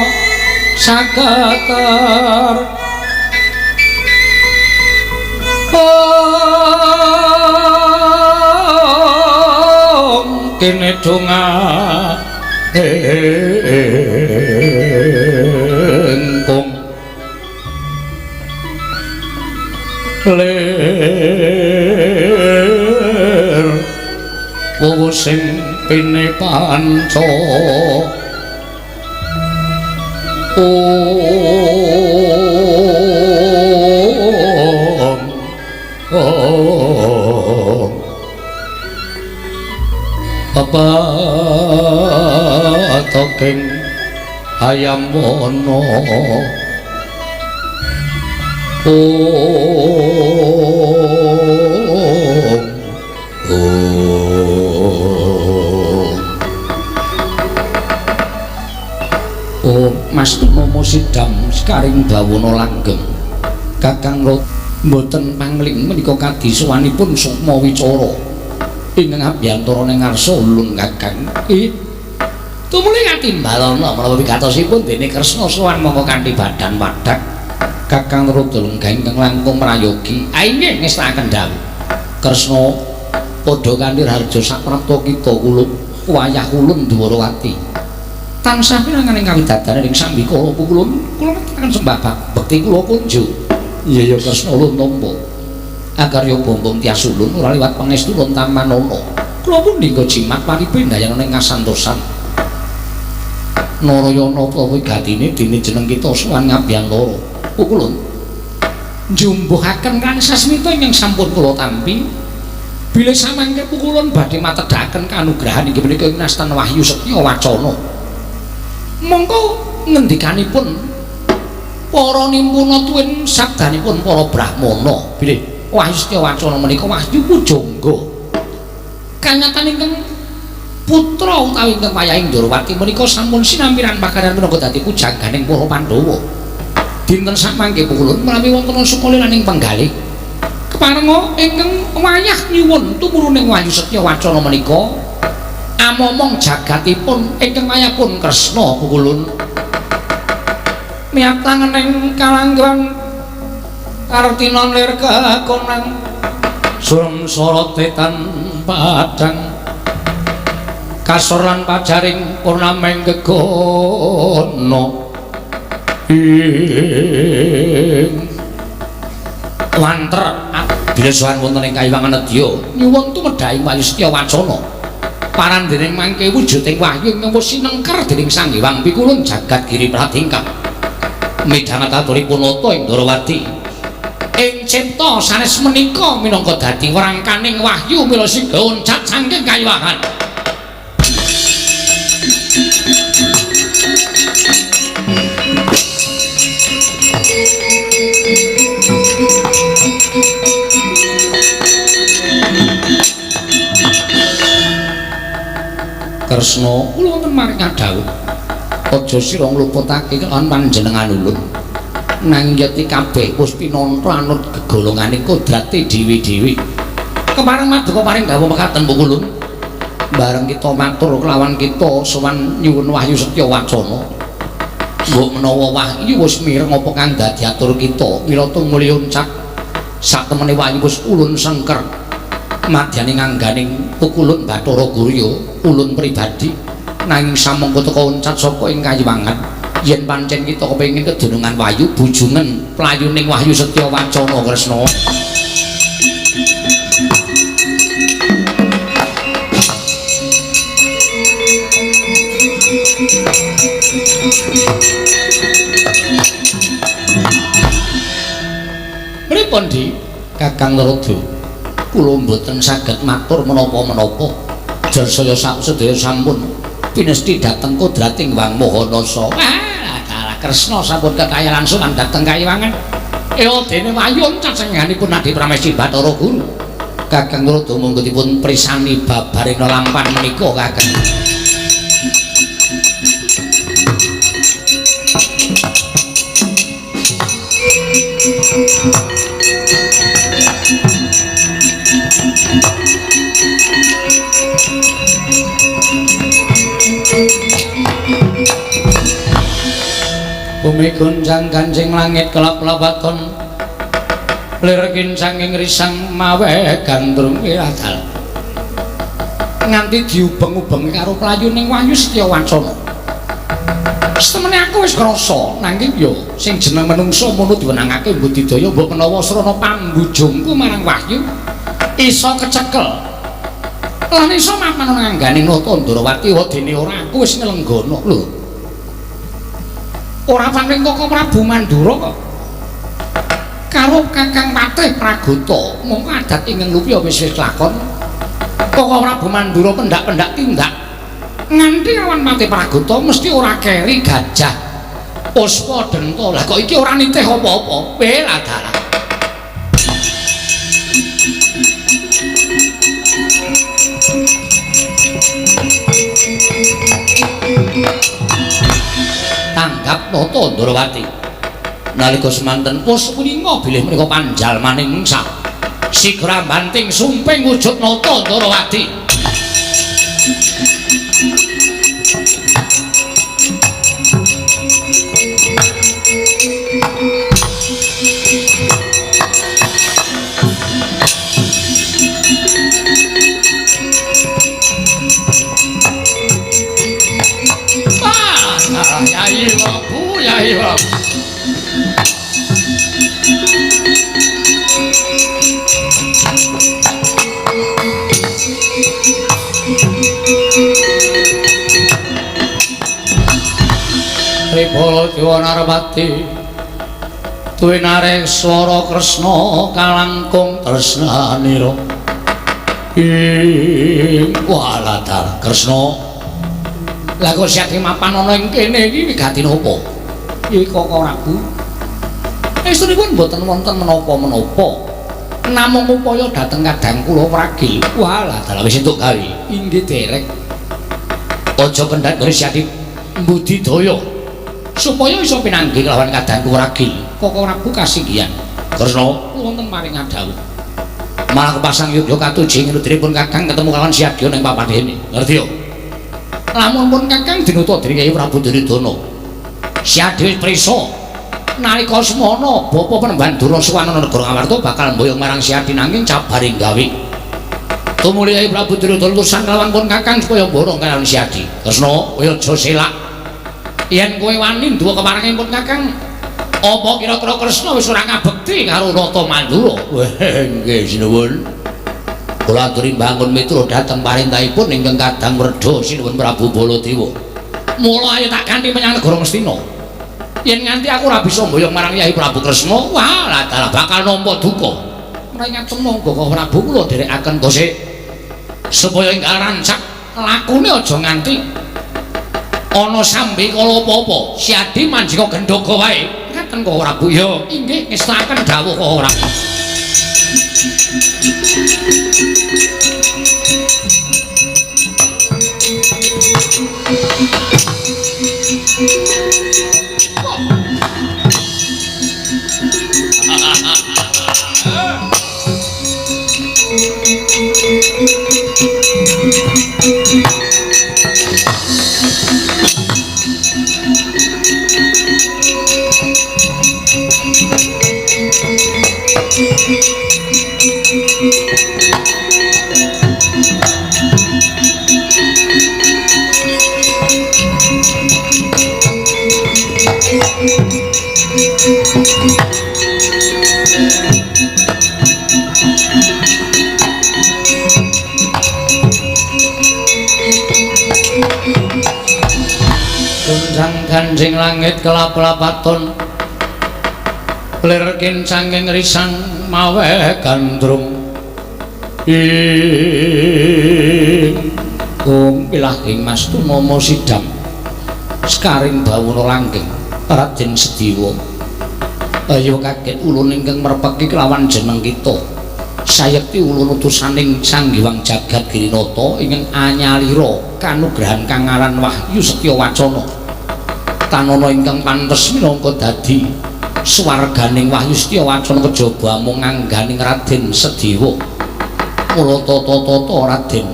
saketer kene donga engkung lir wuwu sing pine panca om pepatoking ayam wono om om om Mas Momo sidam sekaring bawono langgeng Kakang Rot mboten pangling menika kadisuwanipun sukma wicara ingkang abiyantara ning ngarsa ulun Kakang. Tumuli katimbalana menawa wigatosipun dene Kresna sowan mongko kanthi badan wadhak Kakang Rudra lenggah ingkang langkung prayogi. Inggih ngestakaken dawuh. Kresna padha kanthi raharja saprapta kita kulup wayah ulun Dwarawati. Tansah pinanganing kawidadane ing sambikala pukulun kula ngaturaken sembah bekti kula kunjuk. Iya ya Kresna ulun tampa. Akarya bombong tias ulun ora liwat pangestu ulun tamanana. Kula pun ndingga jimat paripe ndayana ing kasantosan. Narayana utawa gatine dene jeneng kita sowan ngabiyantara. Pukulun njumbuhaken kan sasmita ingkang sampun kula tampi. Bilih samangke pukulun badhe matedhaken kanugrahan inggih menika ing nastan wahyu setya wacana. Mongko ngendikanipun para nimpuna tuwin sabdanipun para brahmana bilih wahyu setya wacana menika wahyu pujangga. Kanyatan ingkang putra utawi ingkang wayahing Ndorowati menika sampun sinampiran pakaran minangka dadi pujangganing para Pandhawa. Dinten samangke pukulun menawi wonten sukalilaning penggalih keparenga ingkang wayah nyuwun tumuruning wahyu setya wacana menika amomong jagatipun ingkang wayahipun Kresna pukulun miyat tangening kalanggan kartina lir kekonang surem sorote tan padang kasor lan pajaring purnameng gegono ing wanter bilih sowan wonten ing kayiwangan nedya nyuwun tumedhahing wahyu setya wacana paran dening mangke wujuding wahyu ingkang wis sinengker dening Sang Hyang Pikulun jagat giri pratingkah midhanget aturipun nata ing Ndorowati Ing cipta sanes menika minangka dadi wrangkaning wahyu mila siga uncat saking kayiwahan. Kresna, kula wonten maring kadhawuh. Aja sira ngluputake lan panjenengan ulun. Nanging yeti kabeh wis pinantha anut gegolongane kodrate dhewe-dhewe. Kepareng maduka paring dawuh mekaten pukulun. Bareng kita matur kelawan kita sowan nyuwun wahyu setya wacana. Mbok menawa wahyu wis mireng apa kang dadi atur kita, mila tumuli uncap satemene wahyu wis ulun sengker. Madyane ngangganing pukulun Bathara Gurya ulun pribadi nanging samangka teka uncat saka ing kayiwangan yen pancen kita kepengin kedunungan wahyu bujungen playuning wahyu setya wacana Kresna. Pripun Di Kakang Narada? Kula mboten saged matur menapa-menapa. Jasaya sedaya sampun pinesti dhateng kodrating Wang Maha Nasa. Ah, dalah Kresna sampun kekayalan sowan dhateng kayiwangan. Ewa dene wahyu cacengganipun Adi Pramesti Bathara Guru. Kakang Narada monggo dipun prisani babaring lampan menika Kakang. Bumi gonjang ganjing langit kelap-lapaton lir kincanging risang mawe gandrung wiradal nganti diubeng-ubeng karo playuning wahyu setya wacana. Setemene aku wis krasa nanging ya sing jeneng menungsa mono diwenangake budidaya mbok menawa srana pambujungku marang wahyu iso kecekel lan iso mapan ngangganing Nata Ndrawati wadene ora aku wis nglenggana lho. Ora paring Kaka Prabu Mandura kok karo Kakang Patih Pragota mongko adat ingkang lupya wis wis lakon. Kaka Prabu Mandura pendak-pendak tindak nganti awan Patih Pragota mesti ora keri gajah puspa denta. Lah kok iki ora nitih apa-apa. Bela dalah. Tanggap Nata Ndrawati nalika semanten wis wuninga bilih menika panjalmaning mungsa sigra banting sumping wujud Nata Ndrawati. Yai Prabu. Tripala Dewa Narpati tuwinareh swara Kresna kalangkung tresnanira. Ing waladar Kresna. Lah kok siake mapan ana ing kene iki wigati napa? Iki Kaka Prabu. Estunipun mboten wonten menapa-menapa. Namung upaya dhateng kadang kula wragil. Walah, dalah wis entuk gawe. Inggih derek. Aja kendhat nggone siake mbudidaya supaya iso pinanggih kelawan kadangku wragil. Kaka Prabu kasinggihan. Kresna wonten maring adhawuh. Malah kepasang yudha katuji ngrudripun Kakang ketemu kelawan Siadya ning papan dene. Ngerti yo? Lamun pun Kakang dinuta dening Kyai Prabu Duryudana. Siadya wis prisa nalika semana bapa Panembahan Durna suwan ana negara Ngamarta bakal mboyong marang Siadya nanging cabaring gawe. Tumuli Kyai Prabu Duryudana utusan kelawan pun Kakang supaya mborong kalawan Siadya. Kresna, kowe aja selak. Yen kowe wani nduwa keparenge pun Kakang, apa kira-kira Kresna wis ora ngabekti karo Nata Mandura? Wah, nggih sinuwun. Kula aturi mbangun mitra dhateng parentahipun ingkang kadang wredha sinuwun Prabu Baladewa. Mula ayo tak kanthi menyang negara Ngastina. Yen nganti aku ora bisa mboyong marang Yai Prabu Kresna, wah lah bakal nampa duka. Mringaten monggo Koko Prabu kula dherekaken kosek supaya enggal rancak lakune aja nganti ana sambi kala apa-apa. Siadi manjika gendhoga wae. Ngaten Koko Prabu. Ya, inggih ngestakaken dawuh Koko Prabu. Gunjang ganjing langit kelap-lapaton lir kincanging risang maweh gandrung ing kung pilahing mas tumama sidam sekaring bawana langgeng Raden Sediwa. Ayo kaget ulun ingkang merpeki kelawan jeneng kita sayekti ulun utusaning Sang Hyang Jagat Girinata ingkang anyalira kanugrahan kang aran Wahyu Setya Wacana tanana ingkang pantes minangka dadi swarganing Wahyu Setya Wacana kejaba amung ngangganing Raden Sediwa. Mula tata-tata Raden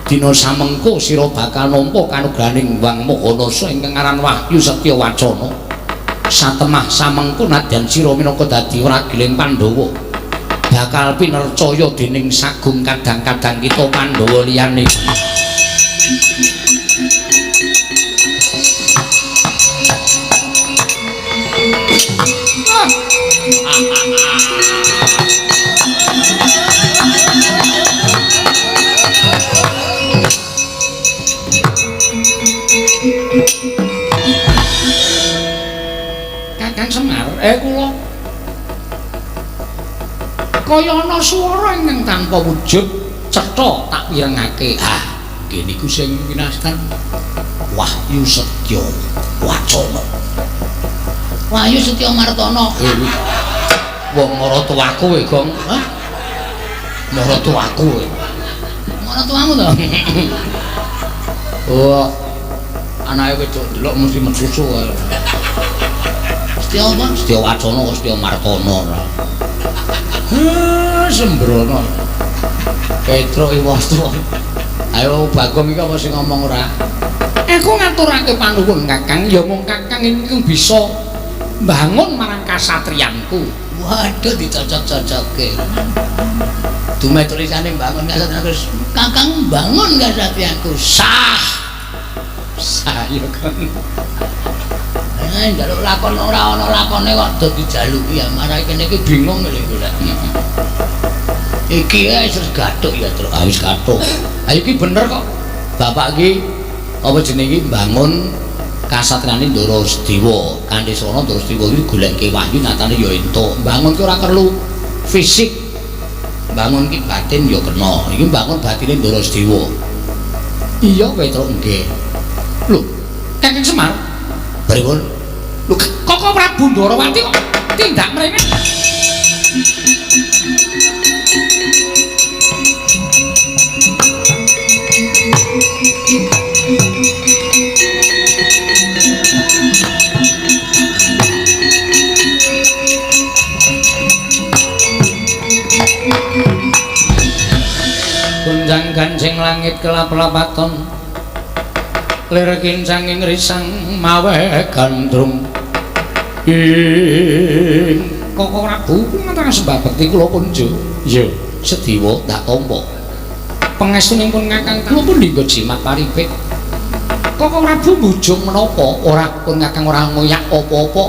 dina samengko sira bakal nampa kanugrahaning Hyang Mahanasa ingkang aran Wahyu Setya Wacana. Satemah samengko nadyan sira minangka dadi ragiling Pandhawa bakal pinercaya dening sagung kadang-kadang kita Pandhawa liyane. Kakang Semar, kula kaya ana swara ingkang tanpa wujud cetha tak pirengake. Ah, nggih niku sing winastan Wahyu Setya Wacana. Wahyu Setya Martana. Wong maratuwaku kowe, Gong. Hah? Maratuwaku kowe. Maratuwamu to? Oh. Anake wedok ndelok mesti mesusu kae. Setya apa? Setya Wacana kok Setya Martana ora. Sembrono. Petruk iwastu. Ayo Bagong iki apa sing ngomong ora? Aku ngaturake panuwun Kakang, ya mung Kakang ingkang bisa mbangun marang kasatriyanku. Waduh dicocok-cocokke. Dumeh tulisane mbangun kasatriyanku. Kakang mbangun kasatriyanku. Sah. Sah ya Kang. Njaluk lakon ora ana lakone kok do dijaluki ya marah kene iki bingung lho golek. Iki wis gathuk ya, Truk. Ah wis gathuk. Ha iki bener kok. Bapak iki apa jenenge iki mbangun kasatriyane Ndara Sediwa. Kanthi srana Ndara Sediwa iki goleke wahyu nyatane ya entuk. Mbangun ki ora perlu fisik. Mbangun ki batin ya kena. Iki mbangun batine Ndara Sediwa. Iya Petruk nggih. Lho, Kakang Semar. Pripun? Lho, Koko Prabu Ndorowati kok tindak mrene? Gunjang ganjing langit kelap-lapaton lir kincanging risang maweh gandrung ing Koko Prabu ngantos sembah bekti kula kunjo. Iya, Sediwa tak tampa. Pangestunipun Kakang kula pun dinggo jimat paripit. Koko Prabu mbujung menapa ora pun Kakang ora ngoyak apa-apa.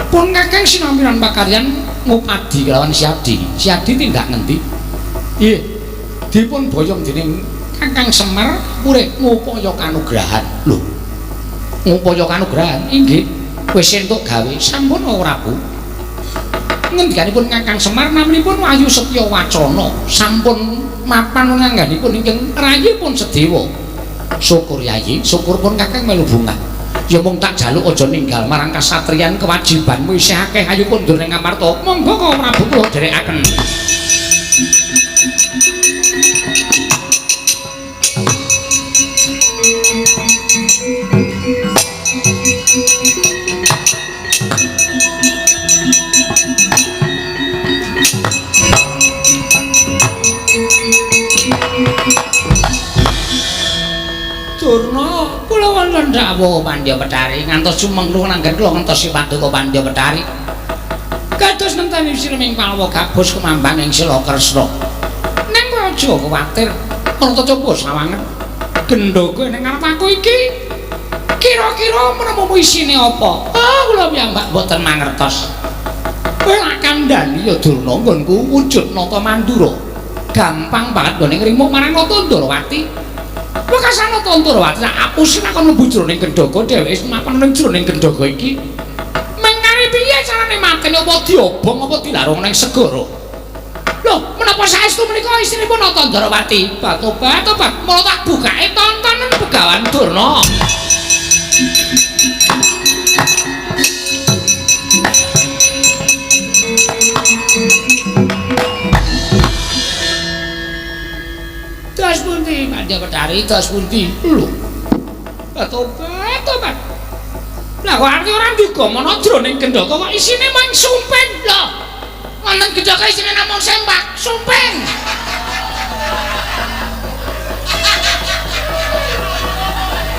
Pun Kakang sinampiran pakaryan ngupadi kelawan Siadi. Siadi tindak ngendi? Iya, dipun boyong dening Kakang Semar purih ngupaya kanugrahan. Lho, ngupaya kanugrahan inggih. Wis entuk gawe sampun Prabu. Ngendikanipun Kakang Semar naminipun Wahyu Setya Wacana sampun mapan ngangganipun ingkang rayipun Sedewa. Syukur Yayi, syukur pun Kakang melu bungah. Ya mung tak jaluk aja ninggal marang kasatriyan kewajibanmu isih akeh ayo kondur ning Ngamarta. Monggo Kang Prabu kula dherekaken. Durna, kula wonten dawuh Pandya Betari ngantos sumengluh nanggen kula ngentosi paduka Pandya Betari. Kados nenteni sirming Palwa gabus kemambang ing Sila Kresna. Ning kowe aja kuwatir, ora coba sawangen. Gendhoga ning ngarep aku iki kira-kira menemumu isine apa? Ah, kula piyambak mboten mangertos. Kowe lak kandhani ya Durna nggonku wujud Nata Mandura. Gampang banget nggone ngrimuk marang Nata Ndrawati. Wekasan Nata Ndrawati tak apusi takon mlebu jroning gendhoga dheweke mapan ning jroning gendhoga iki. Mengkari piye carane mateni apa diobong apa dilarung ning segara? Lho, menapa saestu menika isrinipun Nata Ndrawati? Batobat-tobat, mula tak bukake tontonan Begawan Durna. Das pundi Pandya Betari, das pundi? Lho. Tobat-tobat. Lah kok arti ora nduga ana jroning gendhoga kok isine mung sumping. Lho. Wonten gendhoga isine namung sempak, sumping.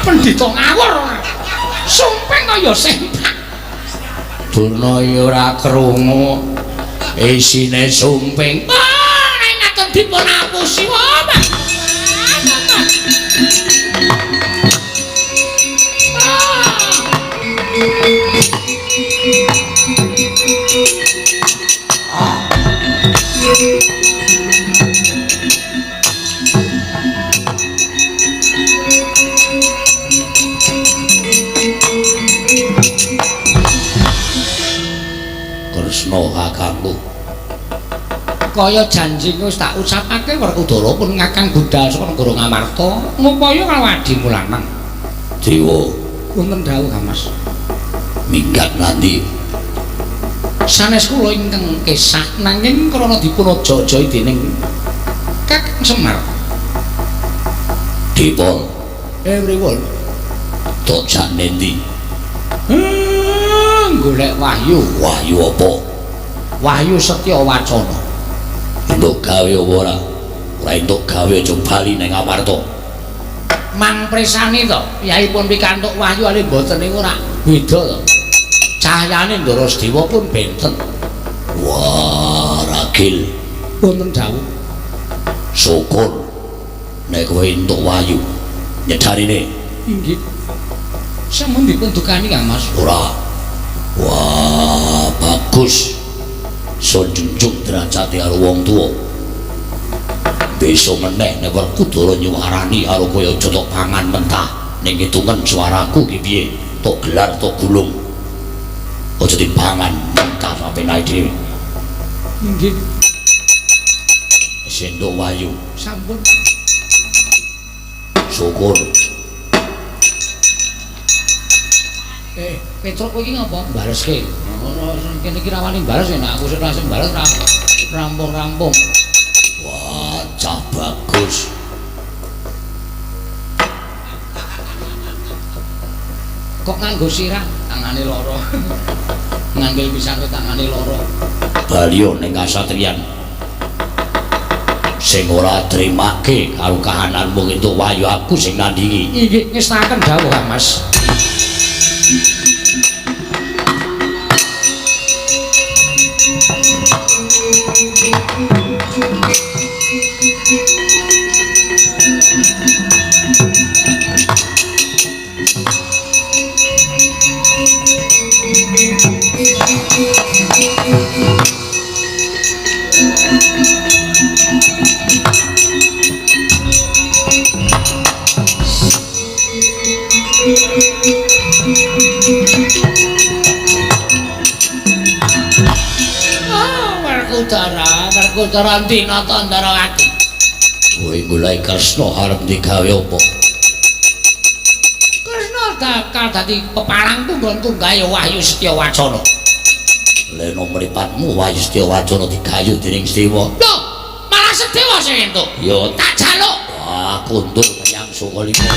Pendhita ngawur. Sumping kaya sempak. Durna ya ora krungu isine sumping. Ah, nek ngaten dipun apusi wae. Kresna kakangku kaya janji wis tak ucapake Werkudara pun ngakang budal saka negara Ngamarta ngupaya karo adimu lanang. Dewa wonten dawuh Kang Mas. Minggat nanti sanes kula ingkang kesah nanging krana dipun aja-ajahi dening Kakang Semar. Dipol. Pripun? Tok jak nendi? Golek wahyu. Wahyu apa? Wahyu Setya Wacana. Entuk gawe apa ora? Ora entuk gawe aja bali ning Ngamarta. Mang presani to, piyayipun pikantuk wahyu ale mboten niku ora beda to. Cahyane Ndara Sedewa pun benten. Wah, ragil. Wonten dawuh. Syukur nek kowe entuk wahyu. Nyedarine. Inggih. Sampun dipun dukani Kang Mas. Ora. Wah, bagus. So junjung derajate karo wong tuwa. Besok meneh nek Werkudara nyuwarani karo kowe aja tok pangan mentah. Ning hitungen suaraku ki piye? Tok gelar tok gulung. Aja dipangan mentah sampe naik dhewe. Inggih. Wis entuk wahyu. Sampun. Syukur. Petruk kowe iki ngapa? Baleske. Ngono kene iki rawani bales nek aku sing langsung bales rampung-rampung. Wah, cah bagus. Kok nganggo sirah? Tangane loro. Ngambil pisan tangane loro. Baliyo ning kasatriyan. Sing ora trimake karo kahananmu entuk wahyu aku sing nandingi. Inggih, ngestaken dawuh Kang Mas. Aku cara ndi nata Ndarawati? Kowe golek Kresna arep digawe apa? Kresna bakal dadi peparangku nggonku gawe Wahyu Setya Wacana. Leno mripatmu Wahyu Setya Wacana digayu dening Dewa. Lho, malah Sedewa sing entuk. Ya tak jaluk. Wah, kundur menyang Sukalima.